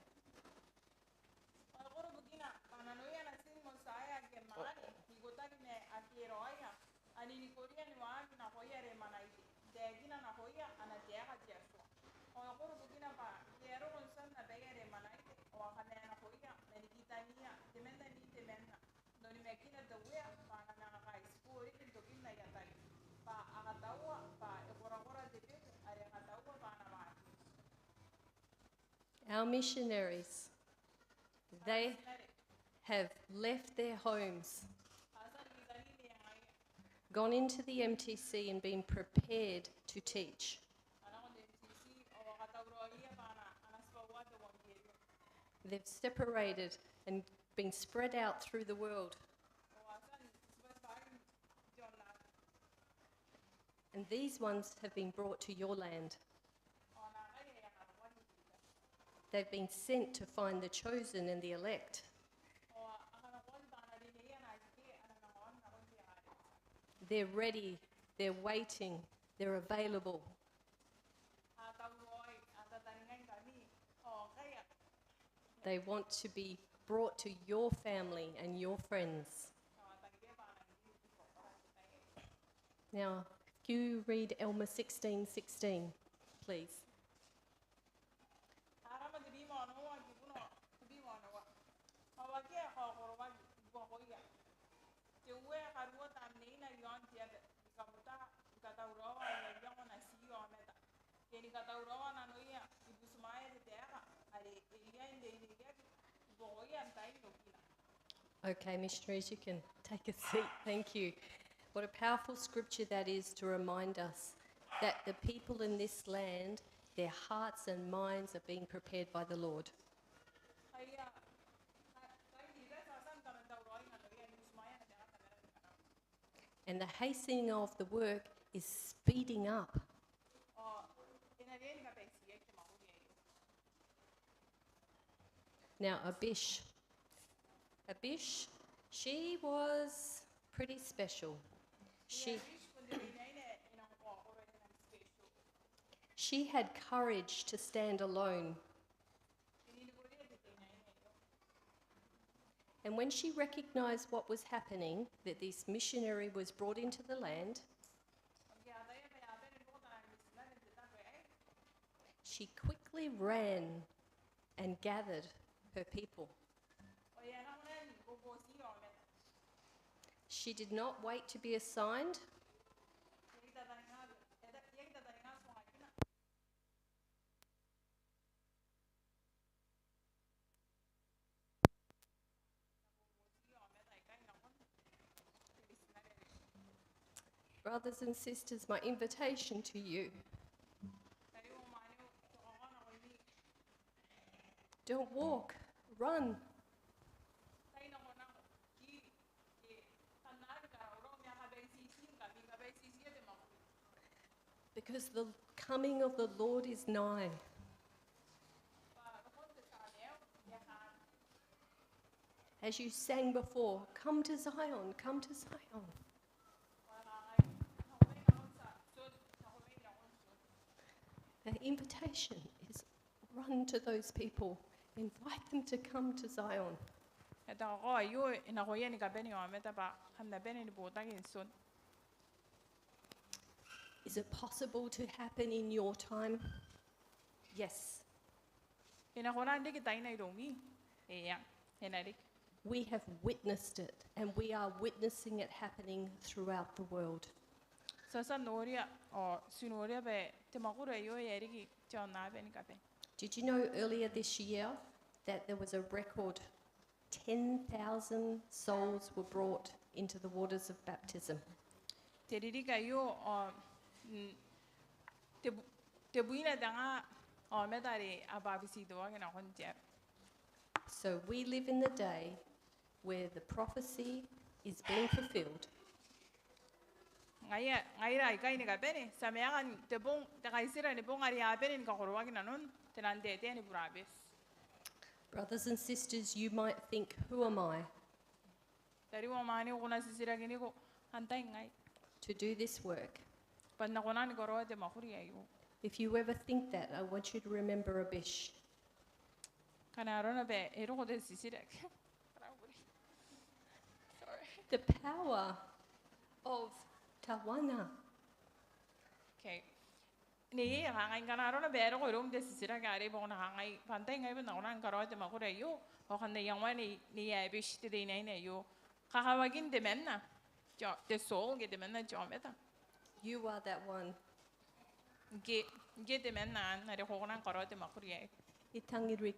Ao e koro bukina bwa nanoia natin Motiaia ake a mwaane n ikotaki ma ake raoia, a ninikoria ni waaki nakoia Remanaite, n taekina nakoia ana taeka te Atua. Ao e koro bukina bwa ngke a roko n tian abaia Remanaite, ao a kamanakoia ma ni kitaniia temanna n temanna, n onimakina te Uea bwa a na manga kaitibo riki n tokin aia tai, bwa a kataua bwa e korakora te beku are a kataua bwa a na waaki. Our missionaries, they have left their homes, gone into the M T C and been prepared to teach. They've separated and been spread out through the world. And these ones have been brought to your land. They've been sent to find the chosen and the elect. They're ready, they're waiting, they're available. They want to be brought to your family and your friends. Now, if you read Alma sixteen sixteen, please. Arama te bwi ma onoua kiibuna te bwi ma onoua. Ao akea kaokoroaki i buakoia. Te Uea e karuoa tamneina i aon te aba, ni kabuta, ni katauraoa aia iango nati aomata, ke ni katauraoa nanoia ni butimwaea te taeka are e riai n reireiaki i buakoia n tain rokina. Okay, missionaries, you can take a seat. Thank you. What a powerful scripture that is to remind us that the people in this land, their hearts and minds are being prepared by the Lord. And the hastening of the work is speeding up. Now, Abish. Abish, she was pretty special. She, she had courage to stand alone. And when she recognized what was happening, that this missionary was brought into the land, she quickly ran and gathered her people. She did not wait to be assigned. Brothers and sisters, my invitation to you Don't walk, run. Because the coming of the Lord is nigh. As you sang before, come to Zion, come to Zion. The invitation is run to those people, invite them to come to Zion. E taku aio, e nakoia ni kabane aomata bwa kam na bane ni botaki n Tion. Is it possible to happen in your time? Yes. E na kona n riki n taina iroumi? Eng, e na riki. We have witnessed it, and we are witnessing it happening throughout the world. Ti a tia n noria, ao ti noria bwa te mwakuri aio e a riki i aon aba ni kabane. Did you know earlier this year that there was a record ten thousand souls were brought into the waters of baptism? Te ririki aio, ao, mm, te bu-, tebwina te nga aomata are a bwabetitoaki nakon te aro. So we live in the day where the prophecy is being fulfilled. Ngaia, ngaira aikai ni kabane, ti a maeka n te bong, te kaitira ni bong are a bane ni kakoroaki nanon te nang taetae ni burabeti. Brothers and sisters, you might think, "Who am I?" Tariu ao mwaneu, ko na titirakiniko, "Antai ngai?" To do this work. Bwa N na kona ni karaoa te mwakuri aio. If you ever think that, I want you to remember Abish. Ngkana arona bwa e roko te titiraki. Sorry. The power of Tawana. Okay. Nei, e kangai, ngkana arona bwa e roko iroum te titiraki arei bwa ko na kangai, "Bwa antai ngai bwa N na kona ni karaoa te mwakuri aio?" Ao kam na iangoa nei, nei Abish te teinaine aio. Kakawakin temanna, te, te soul ke temanna te aomata. You are that one. Ngke, ngke temanna anne are ko kona ni karaoa te mwakuri aei. I tangiria.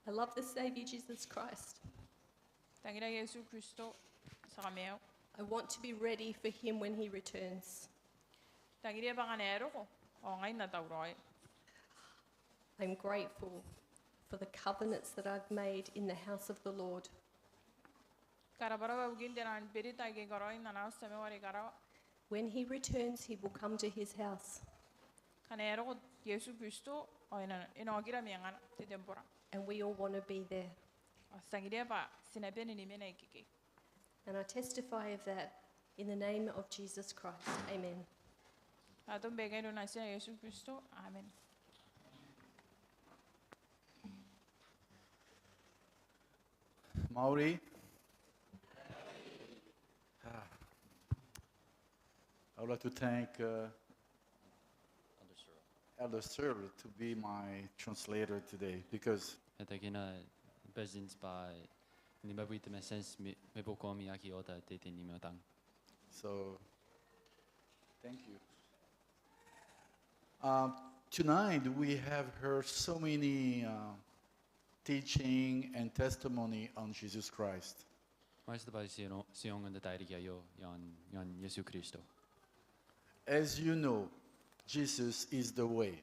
I love the Saviour Jesus Christ. Tangiria Iesu Kristo, Tia Kamaiu. I want to be ready for him when he returns. Tangiria bwa ngkana e roko, ao ngai N na tauraoi. I'm grateful for the covenants that I've made in the house of the Lord. Karabwarabwa ibukin te nang berita aike I karaoi n ana auti Tamau are i karawa. When he returns, he will come to his house. Ngkana e roko Iesu Kristo, ao e na, e na okira mwengana, te tembora. And we all want to be there. Ao ti tangiria bwa ti na bane ni mena ikekei. And I testify of that in the name of Jesus Christ. Amen. Ao ti a tia n bwaka iroun Natina Iesu Kristo. Amen. Mauri. Ah. I would like to thank, uh, Elder Searle to be my translator today because e taekina President bwa N na bwabwaiti ma tienti ma, ma buokaami aki ota te, te nimotang. So, thank you. Uh, tonight we have heard so many, uh, teaching and testimony on Jesus Christ. Mwaiti te bwai ti ongo, ti ongo n te tairiki aio i aon, i aon Iesu Kristo. As you know, Jesus is the way.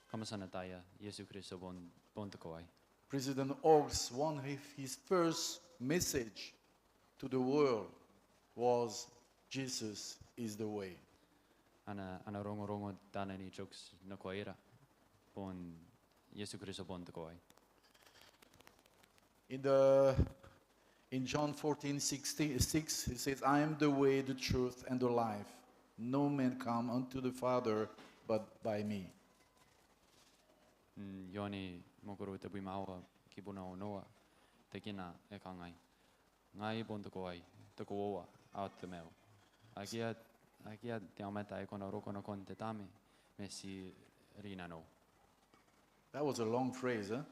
Kam a tia n ataia, Iesu Kristo bon, bon te kawai. President Oaks, one of his first message to the world was, "Jesus is the way." Ana, ana rongorongo taian Oaks nakoira bon Iesu Kristo bon te kawai. In the, in John fourteen sixteen, six, he says, "I am the way, the truth, and the life. No man come unto the Father but by me." Mm, Ioane mwakoro tebwi ma aua, kibuna onoua, e taekina e kangai, "Ngai bon te kawai, te koaua, ao te maiu. Akea, akea te aomata ae kona n roko nakon te Tama, ma ti rinanou." That was a long phrase, huh?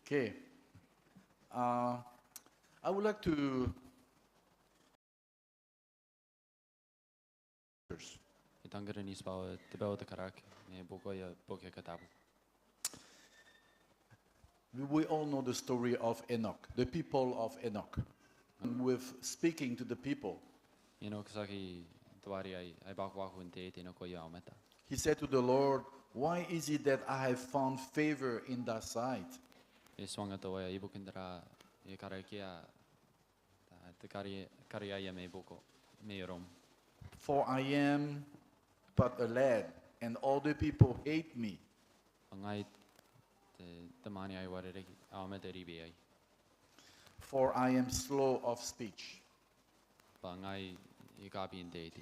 Okay. Uh, I would like to I tangiria n tibwaua, tibwaua te karaki, ni buokaia boki aika tabu. We all know the story of Enoch, the people of Enoch. And with speaking to the people, Enoka tiaki teuare ai, ai bakubaku n te, te nakoia aomata. He said to the Lord, "Why is it that I have found favor in thy sight?" E tuanga te Uea, ibukin tera e karekea, ta, te kare, kareaia mai buakom, mairoum. "For I am but a lad, and all the people hate me." Bwa ngai te, te mwaane ae uarereke, ao aomata ribeai. "For I am slow of speech." Bwa ngai I kabi n te, te.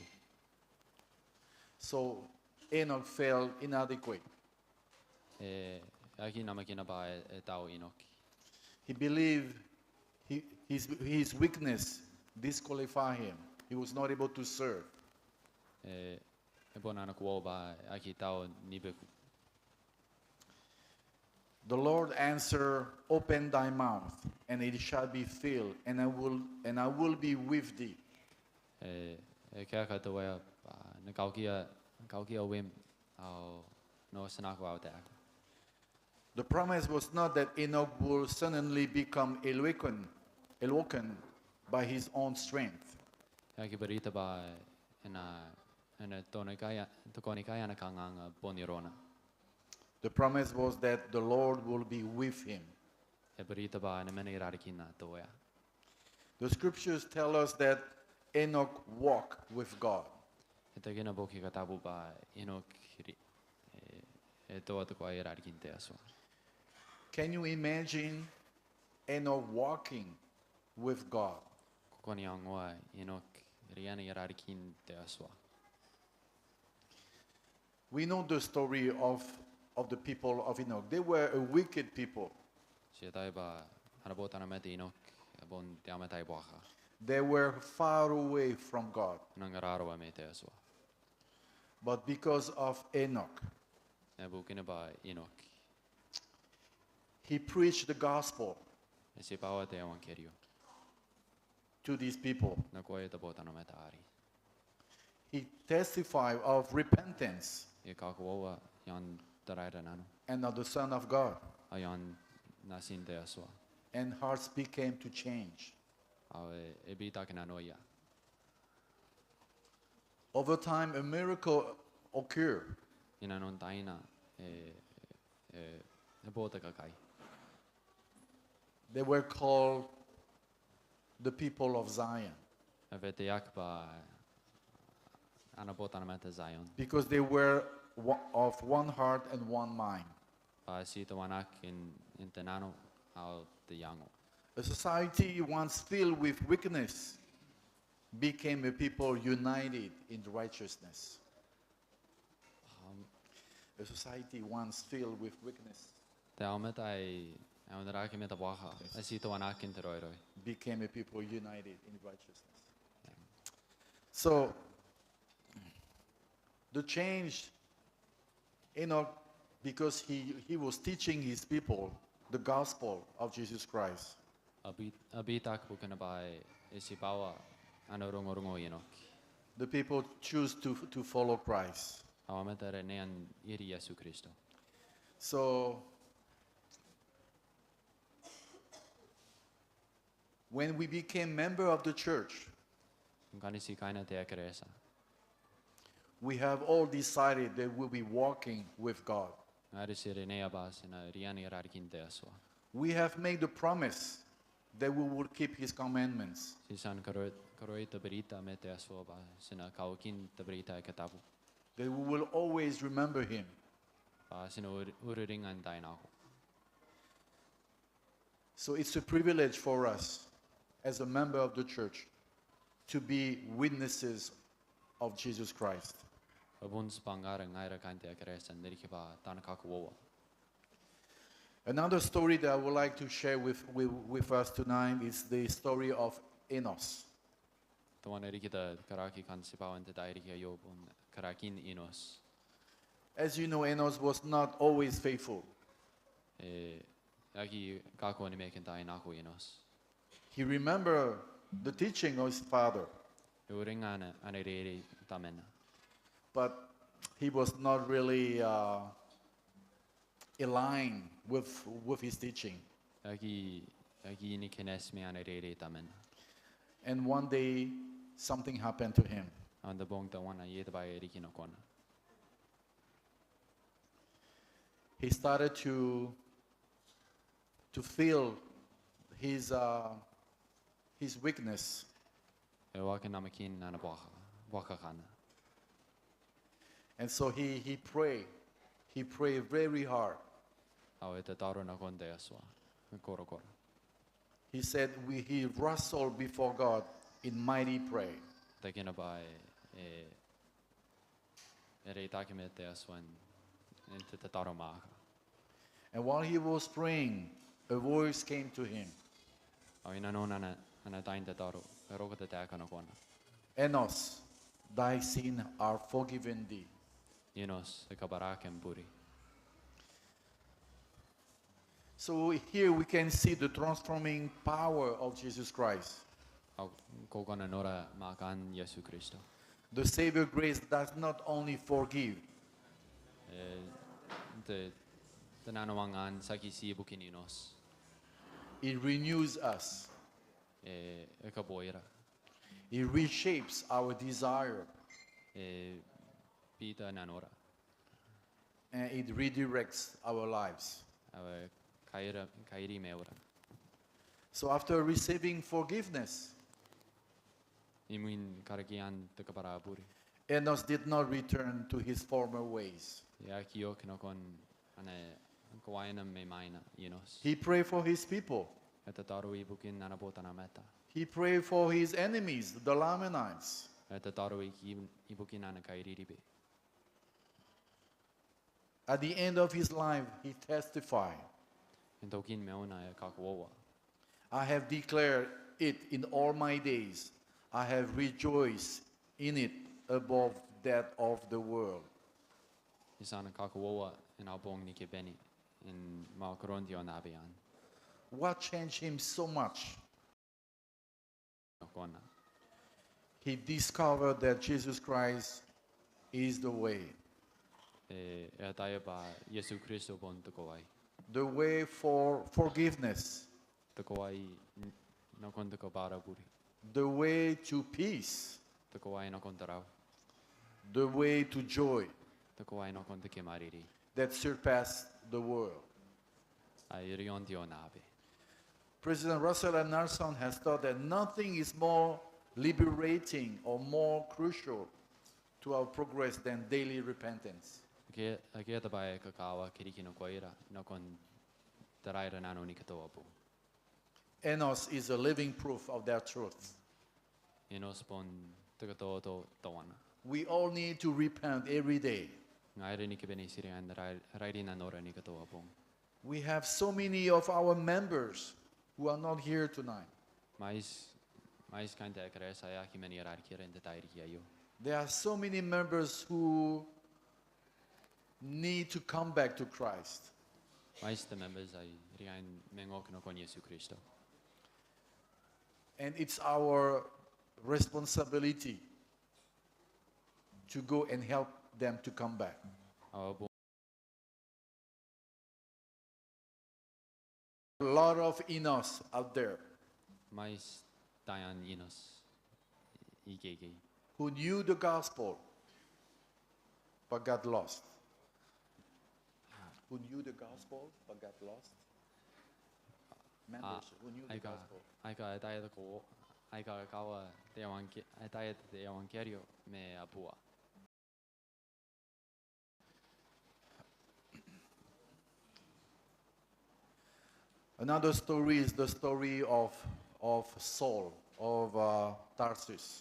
So Enoch felt inadequate. E, e aki namakina bwa e, e tau Enoch. He believed he, his, his weakness disqualified him. He was not able to serve. E, e bon ana koaua bwa e aki tau ni beku. The Lord answered, "Open thy mouth, and it shall be filled, and I will, and I will be with thee." E, e kaeka te Uea bwa, "Ni kaukia, kaukia uem, ao N na otinako au taeka." The promise was not that Enoch would suddenly become eloquent, eloquent by his own strength. E aki berita bwa e na, e na tokanikai, tokanikai ana kanganga bon irouna. The promise was that the Lord will be with him. E berita bwa e na mena i rarikin te Uea. The scriptures tell us that Enoch walked with God. E taekinna boki aika tabu bwa Enoch ri-, e, e toa te koaua i rarikin te Atua. Can you imagine Enoch walking with God? Ko kona n iangoa Enoch riaina i rarikin te Atua? We know the story of, of the people of Enoch. They were a wicked people. Ti ataia bwa ana botannaomata Enoch, e bon te aomata ae buakaka. They were far away from God. A nang raraoma mai te Atua. But because of Enoch, ibukina bwa Enoch, he preached the gospel. E tibwaua te euangkerio. To these people. Nakoia te botannaomata arei. He testified of repentance. E kakoaua i aon taraira nano. And of the Son of God. Ao i aon Natin te Atua. And hearts became to change. Ao e, e bitaki nanoia. Over time, a miracle occurred. I nanon taina, e, e, e bo te kakai. They were called the people of Zion. A weteaki bwa ana botannaomata Zion. Because they were wa-, of one heart and one mind. Bwa ti teuana n, n te nano ao te iango. A society once filled with wickedness became a people united in righteousness. Um, a society once filled with wickedness. Te aomata ae, ae onrake ma te buakaka, ae ti teuana n te raoiroi. Became a people united in righteousness. Yeah. So, the change, Enoch, because he, he was teaching his people the gospel of Jesus Christ. A bi-, a bitaki bukina bwa e tibwaua ana rongorongo Enoch. The people choose to, to follow Christ. Aomata a riai n iri Iesu Kristo. So, when we became member of the church, ngkana ti kaaina te ekaretia, we have all decided that we'll be walking with God. Ngaira ti rineia bwa ti na riaina i rarikin te Atua. We have made the promise that we will keep his commandments. Ti tia ni karo-, karokoa te berita ma te Atua bwa ti na kaukia te berita ae tabu. That we will always remember him. Bwa ti na ur-, uringnga n taai nako. So it's a privilege for us, as a member of the church, to be witnesses of Jesus Christ. Bon tibwangara ngaira kaain te ekaretia n riki bwa taan kakoaua. Another story that I would like to share with, with, with us tonight is the story of Enos. Teuana riki te karaki I kan tibwaa n te tairiki aio bon karakin Enos. As you know, Enos was not always faithful. E aki kako onimakin taai nako Enos. He remembered the teaching of his father. E uringnga ana, ana reirei tamana. But he was not really, uh, aligned with, with his teaching. E aki, e aki ni kineti ma ana reirei tamana. And one day, something happened to him. Ao n te bong teuana iai te bwai ae riki nakona. He started to, to feel his, uh, his weakness. E waaki namakin ana buaka, buakakana. And so he, he prayed. He prayed very hard. Ao e tataro nakon te Atua, korakora. He said, we, he wrestled before God in mighty prayer. Taekina bwa e, e, e reitaki ma te Atua n, n te tataro mwaaka. And while he was praying, a voice came to him. Ao inanon ana, ana tai n tataro, e roko te taeka nakona. Enos, thy sin are forgiven thee. Enos, e kabwaraki am bure. So here we can see the transforming power of Jesus Christ. Ao ko kona n nora mwaakan Iesu Kristo. The Savior grace does not only forgive. E, te, te nanoanga n tiaki tii ibukin Enos. It renews us. E, e kaboira. It reshapes our desire. E bita nanora. And it redirects our lives. Ao e kaira, kairi maiura. So after receiving forgiveness, imwin karekean te kabwarabure, Enos did not return to his former ways. E aki oki nakon ana kawai mai mwaina Enos. He prayed for his people. E tataro ibukin ana botannaomata. He prayed for his enemies, the Lamanites. E tataro ibukin ana kairiribe. At the end of his life, he testified, n tokin maiuna e kakoaua. I have declared it in all my days. I have rejoiced in it above that of the world. I tia ni kakoaua n au bong ni kabane ni mwakoron te aonnaba anne. What changed him so much? Nakon. He discovered that Jesus Christ is the way. E, e ataia bwa Iesu Kristo bon te kawai. The way for forgiveness. Te kawai n-, nakon te kabwarabure. The way to peace. Te kawai nakon te rau. The way to joy. Te kawai nakon te kimwareirei. That surpassed the world. Ae e rion te aonnaba. President Russell M. Nelson has taught that nothing is more liberating or more crucial to our progress than daily repentance. Akea, akea te bwai ae kakawaki riki nakoira nakon taraira nanou ni katoa bong. Enos is a living proof of that truth. Enos bon te katoto teuana. We all need to repent every day. Ngaira ni kabane ti riai n rai-, rairi nanora ni katoa bong. We have so many of our members who are not here tonight. Mwaiti, mwaiti kaain te ekaretia ae aki mena i rarikiira n te tairiki aio. There are so many members who need to come back to Christ. Mwaiti te members ae riai ni manga oki nakon Iesu Kristo. And it's our responsibility to go and help them to come back. Ao bon A lot of Enos out there. Mwaiti taian Enos ikekei. Who knew the gospel but got lost. Who knew the gospel but got lost. Members who knew the gospel. Aika, aika ataia te ko-, aika kakawaki te euangke-, ataia te euangkerio ma a bua. Another story is the story of, of Saul of, uh, Tarsus.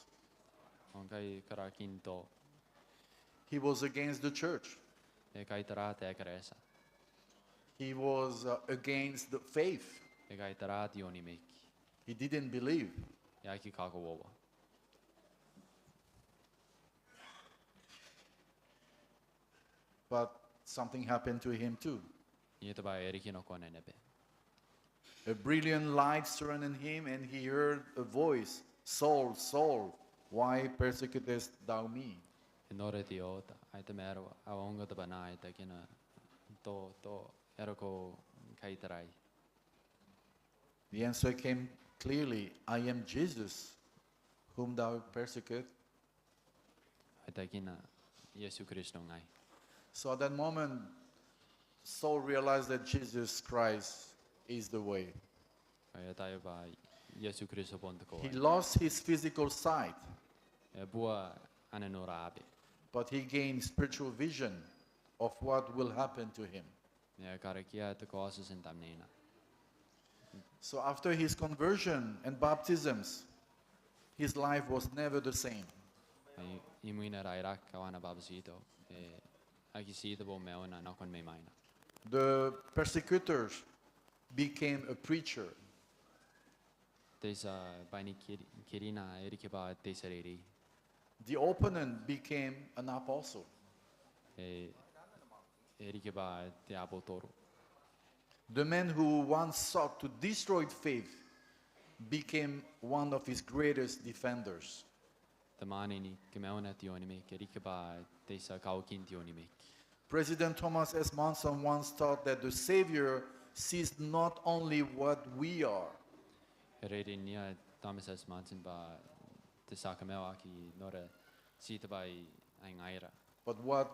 Ao ngkai karakin Tauro. He was against the church. E kaitara te ekaretia. He was, uh, against the faith. E kaitara te onimaki. He didn't believe. E aki kakoaua. But something happened to him too. Iai te bwai ae riki nakoina naba. A brilliant light surrounded him, and he heard a voice, "Saul, Saul, why persecutest thou me?" E nora te oota ae tamaroa, ao e ongo te bwanaa ae taekina, "Tauro, Tauro, e aera ko kaitarai?" The answer came clearly, "I am Jesus, whom thou persecutest." E taekina Iesu Kristo ngai. So at that moment, Saul realized that Jesus Christ is the way. Ao e ataia bwa Iesu Kristo bon te kawai. He lost his physical sight. E bua ana norabe. But he gained spiritual vision of what will happen to him. Ma e karekea te kaotioti n tamneina. So after his conversion and baptisms, his life was never the same. Ai, imwina rairaki ao ana bwabetito, e, aki titebo maiuna nakon mai mwaina. The persecutors became a preacher. Te tia bwaini kiri-, kirina e riki bwa te tia reirei. The opponent became an apostle. E, e riki bwa te abotoro. The man who once sought to destroy faith became one of his greatest defenders. Te mwaane ni kamaiuna te onimaki e riki bwa te tia kaukin te onimaki. President Thomas S. Monson once taught that the Savior sees not only what we are. E reireinia Thomas S. Monson bwa te tia kamaiu aki nora ti te bwai ae ngaira. But what,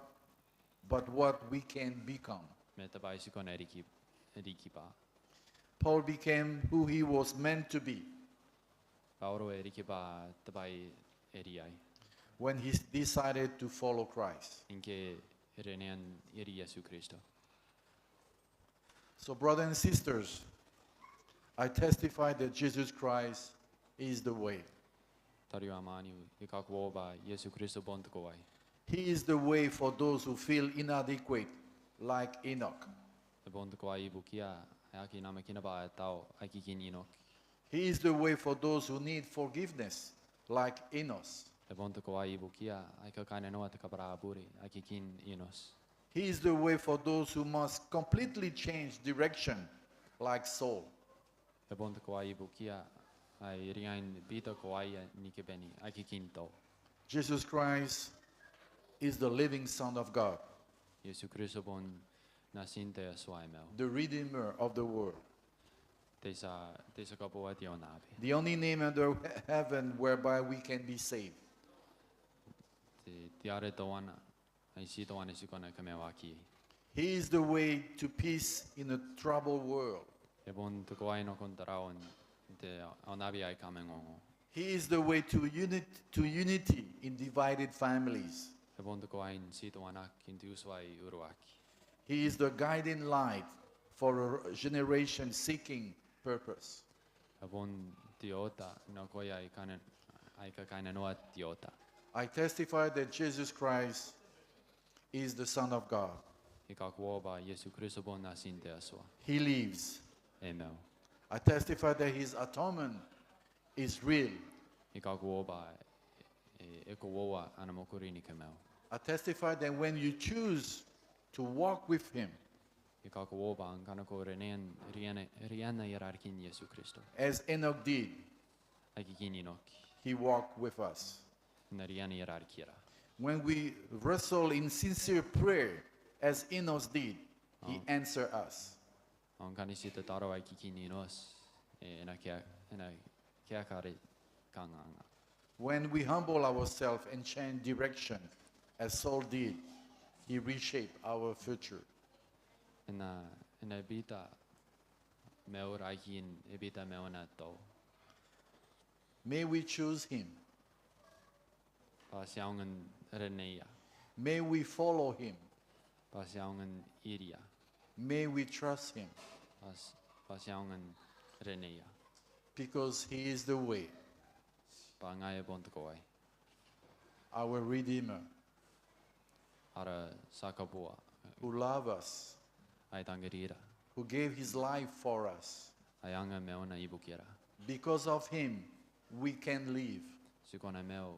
but what we can become. Ma te bwai ti kona n riki, riki bwa. Paul became who he was meant to be. Bauro e riki bwa te bwai e riai. When he decided to follow Christ. Ngke e riai n iri Iesu Kristo. So, brothers and sisters, I testify that Jesus Christ is the way. Tariu ao mwaneu, I kakoaua bwa Iesu Kristo bon te kawai. He is the way for those who feel inadequate, like Enoch. E bon te kawai ibukiia ae aki namakina bwa tao, ae kikin Enoch. He is the way for those who need forgiveness, like Enos. E bon te kawai ibukiia aika kainnanoa te kabwarabure, ae kikin Enos. He is the way for those who must completely change direction, like Saul. E bon te kawai ibukiia ae riai ni bita kawaia ni kabane, ae kikin Saul. Jesus Christ is the living Son of God. Iesu Kristo bon Natin te Atua ae maiu. The Redeemer of the world. Te tia, te tia kabooa te aonnaba. The only name under he-, heaven whereby we can be saved. Te, te are teuana, ae ti teuana ti kona ni kamaiuaki. He is the way to peace in a troubled world. E bon te kawai nakon te rau n te aonnaba ae kamangongo. He is the way to unit-, to unity in divided families. E bon te kawai n ti teuanaki n te utu ae uruaki. He is the guiding light for a generation seeking purpose. E bon te oota nakoia aika, aika kainnanoa te oota. I testify that Jesus Christ is the Son of God. I kakoaua bwa Iesu Kristo bon Natin te Atua. He lives. E maiu. I testify that his atonement is real. I kakoaua bwa e, e koaua ana mwakuri ni kamaiu. I testify that when you choose to walk with him, I kakoaua bwa ngkana ko riai n rianna, rianna i rarikin Iesu Kristo. As Enoch did, ae kikin Enoch. He walked with us. E na rianna i rarikira. When we wrestle in sincere prayer, as Enos did, he answered us. Ao ngkana ti tataro ae kikin Enos, e, e na kea-, e na kaeka are kanganga. When we humble ourselves and change direction, as Saul did, he reshaped our future. E na, e na bita maiura ae kikin e bita maiuna Saul. May we choose him. Bwa ti aonga n rianna iai. May we follow him. Bwa ti aonga n iria. May we trust him. Bwa ti, bwa ti aonga n rianna iai. Because he is the way. Bwa ngaia bon te kawai. Our Redeemer. Ara tia kabooa. Who loved us. Ae tangirira. Who gave his life for us. Ae anga maiuna ibukira. Because of him, we can live. Ti kona ni maiu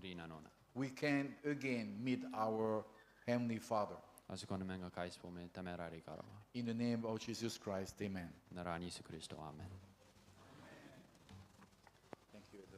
rinanona. We can again meet our Heavenly Father. Ao ti kona ni manga kaitibo ma Tamara are i karawa. In the name of Jesus Christ, amen. N aran Iesu Kristo, amen. Thank you, Elder.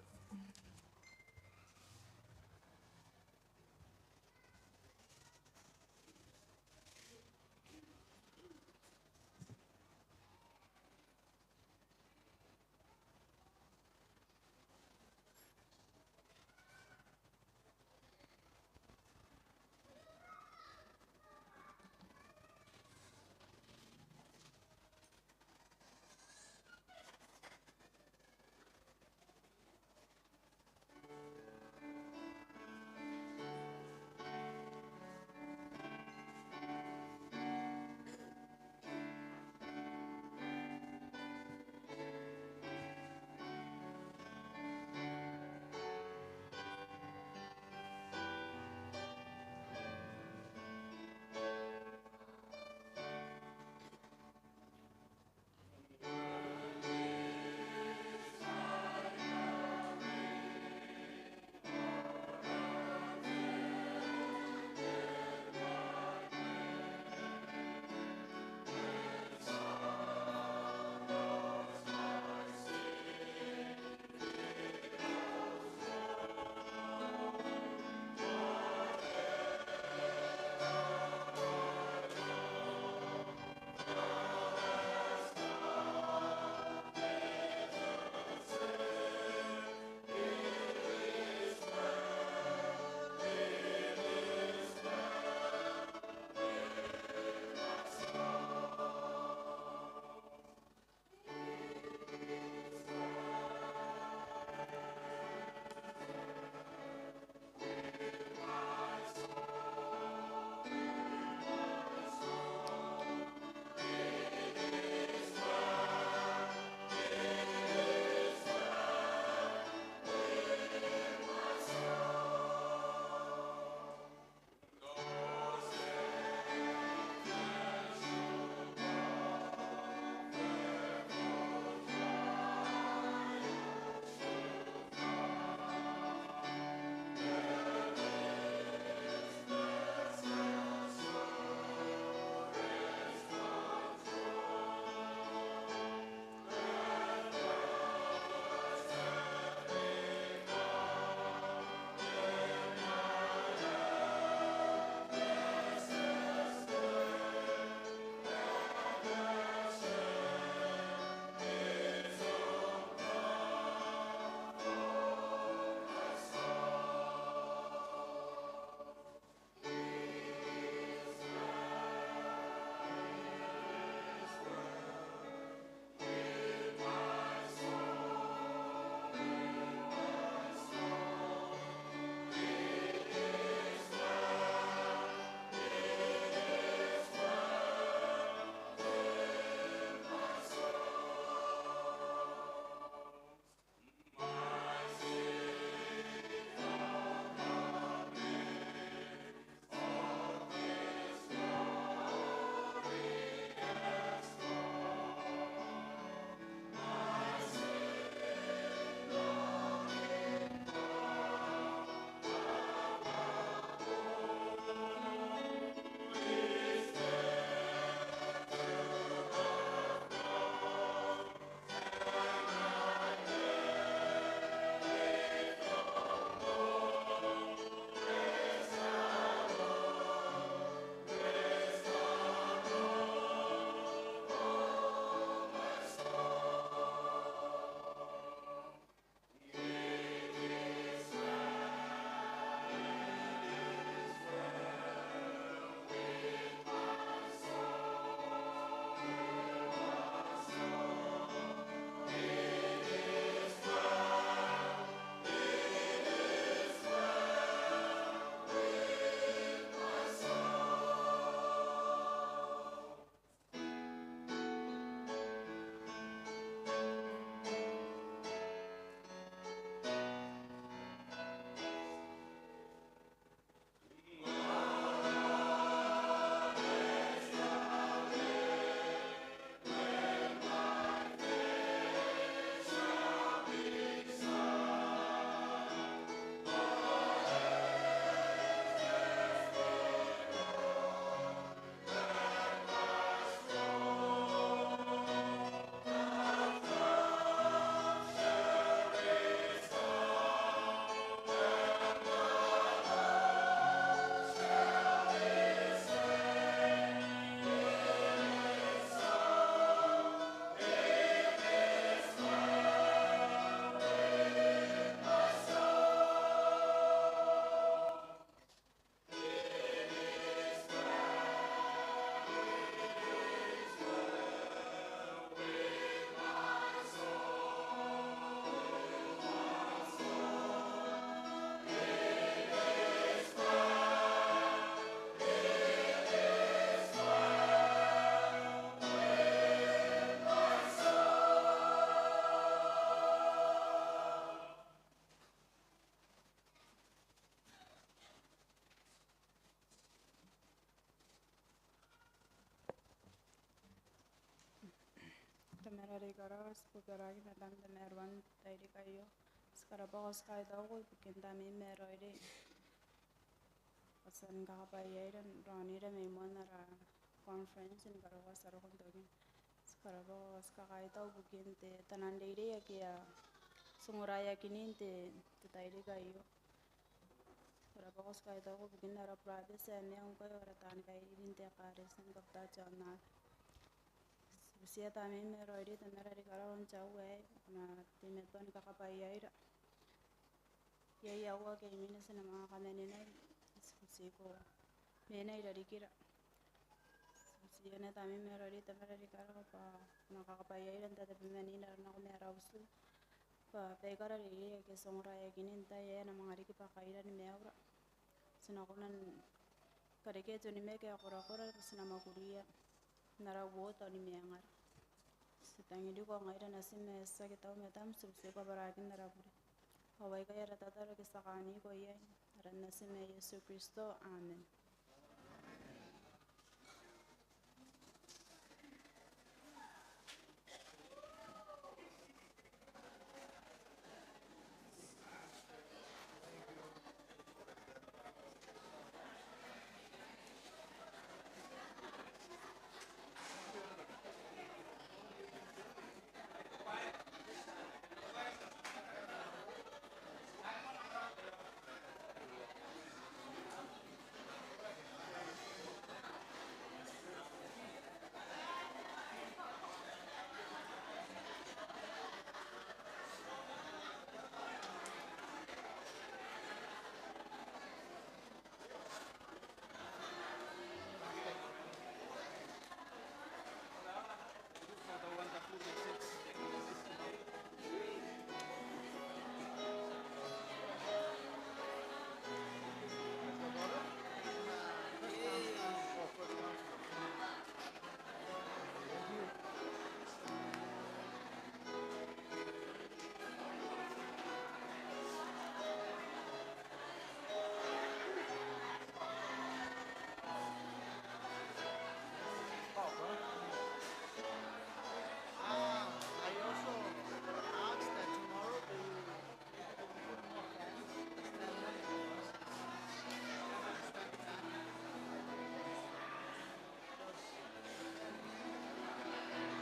Ti karaoa, ti bukirakin Tamara n te tairiki aio. Ti karabwa ao ti kaitauko ibukin Tamara ae raoiroi. Ao ti a kakabwaiaira raonira mai moan ara conference ni karokoa ti a roko n tokina. Ti karabwa ao ti kakaitau ibukin te tanan reirei ake a ti ongoraeakin n te, te tairiki aio. Ti karabwa ao ti kaitauko ibukin ara burabeti ae maiu ngkoe ao ara taan kairiri n te ekaretia ni kabutaua te aonnaba. Ti butiia Tamara ae raoiroi, Tamara are i karawa, n te aoa aei ko na teimatoa ni kakabwaiaira. Iai aua ake imwina ti na manga kamanenai, ti butiko mena i rarikira. Ti butiia naba Tamara ae raoiroi, Tamara are i karawa, bwa ko na kakabwaiaira n tatabemanira ara nako ma ara utu. Bwa baikara reirei ake ti ongoraeakin n tai aei a na manga riki bwa kairira ni maiura. Ti na kona ni karekea te onimaki ae korakora bwa ti na mwakuria n ara uoota ni mangara. Ti tangiriko ngaira natim ae ti aki tau i matam, ti butiko kabwarakin ara bure. Ao aikai ara tataro ake ti a kaaniko iai n aran natim ae Iesu Kristo, amen.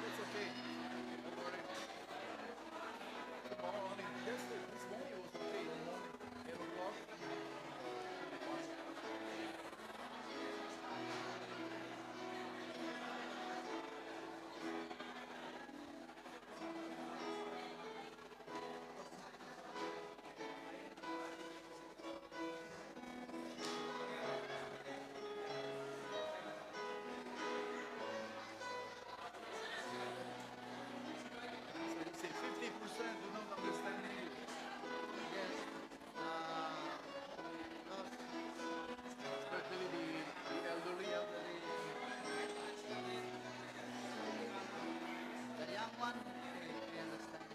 It's okay. Don't worry. Tomorrow, I mean, yesterday, this morning was okay. In the morning, eight o'clock. So you say fifty percent do not understand English. Yes. Uh, because especially the, the elderly, elderly. The young one, they, they understand.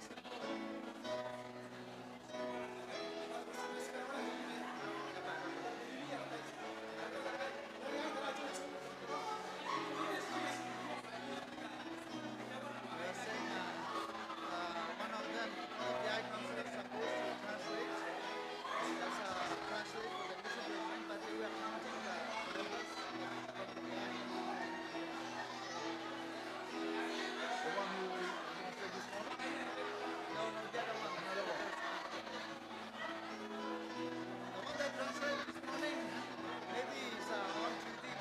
They are saying, uh, uh, one of them, one of the items is supposed to translate. That's, uh, translate for the discipline, but they were counting the numbers. The one who, who said this morning? No, no, the other one. Another one. The one that translated this morning, maybe it's, uh, on duty.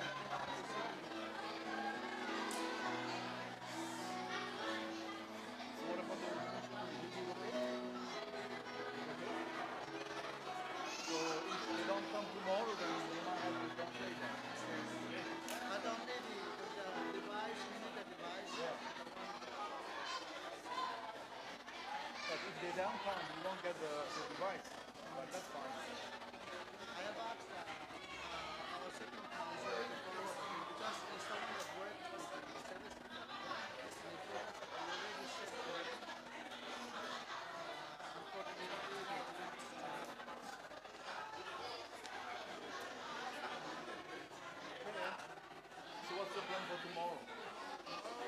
So what about the one who will be working? So if they don't come tomorrow, then they might have to translate that. But only the, the device, we need the device. Yeah. But if they don't come, we won't get the, the device. But that's fine. I have asked, uh, uh, our second council to follow up because he's the one that worked with the service. And he told us that he already sent already. Uh, unfortunately, they did not, uh, So what's the plan for tomorrow?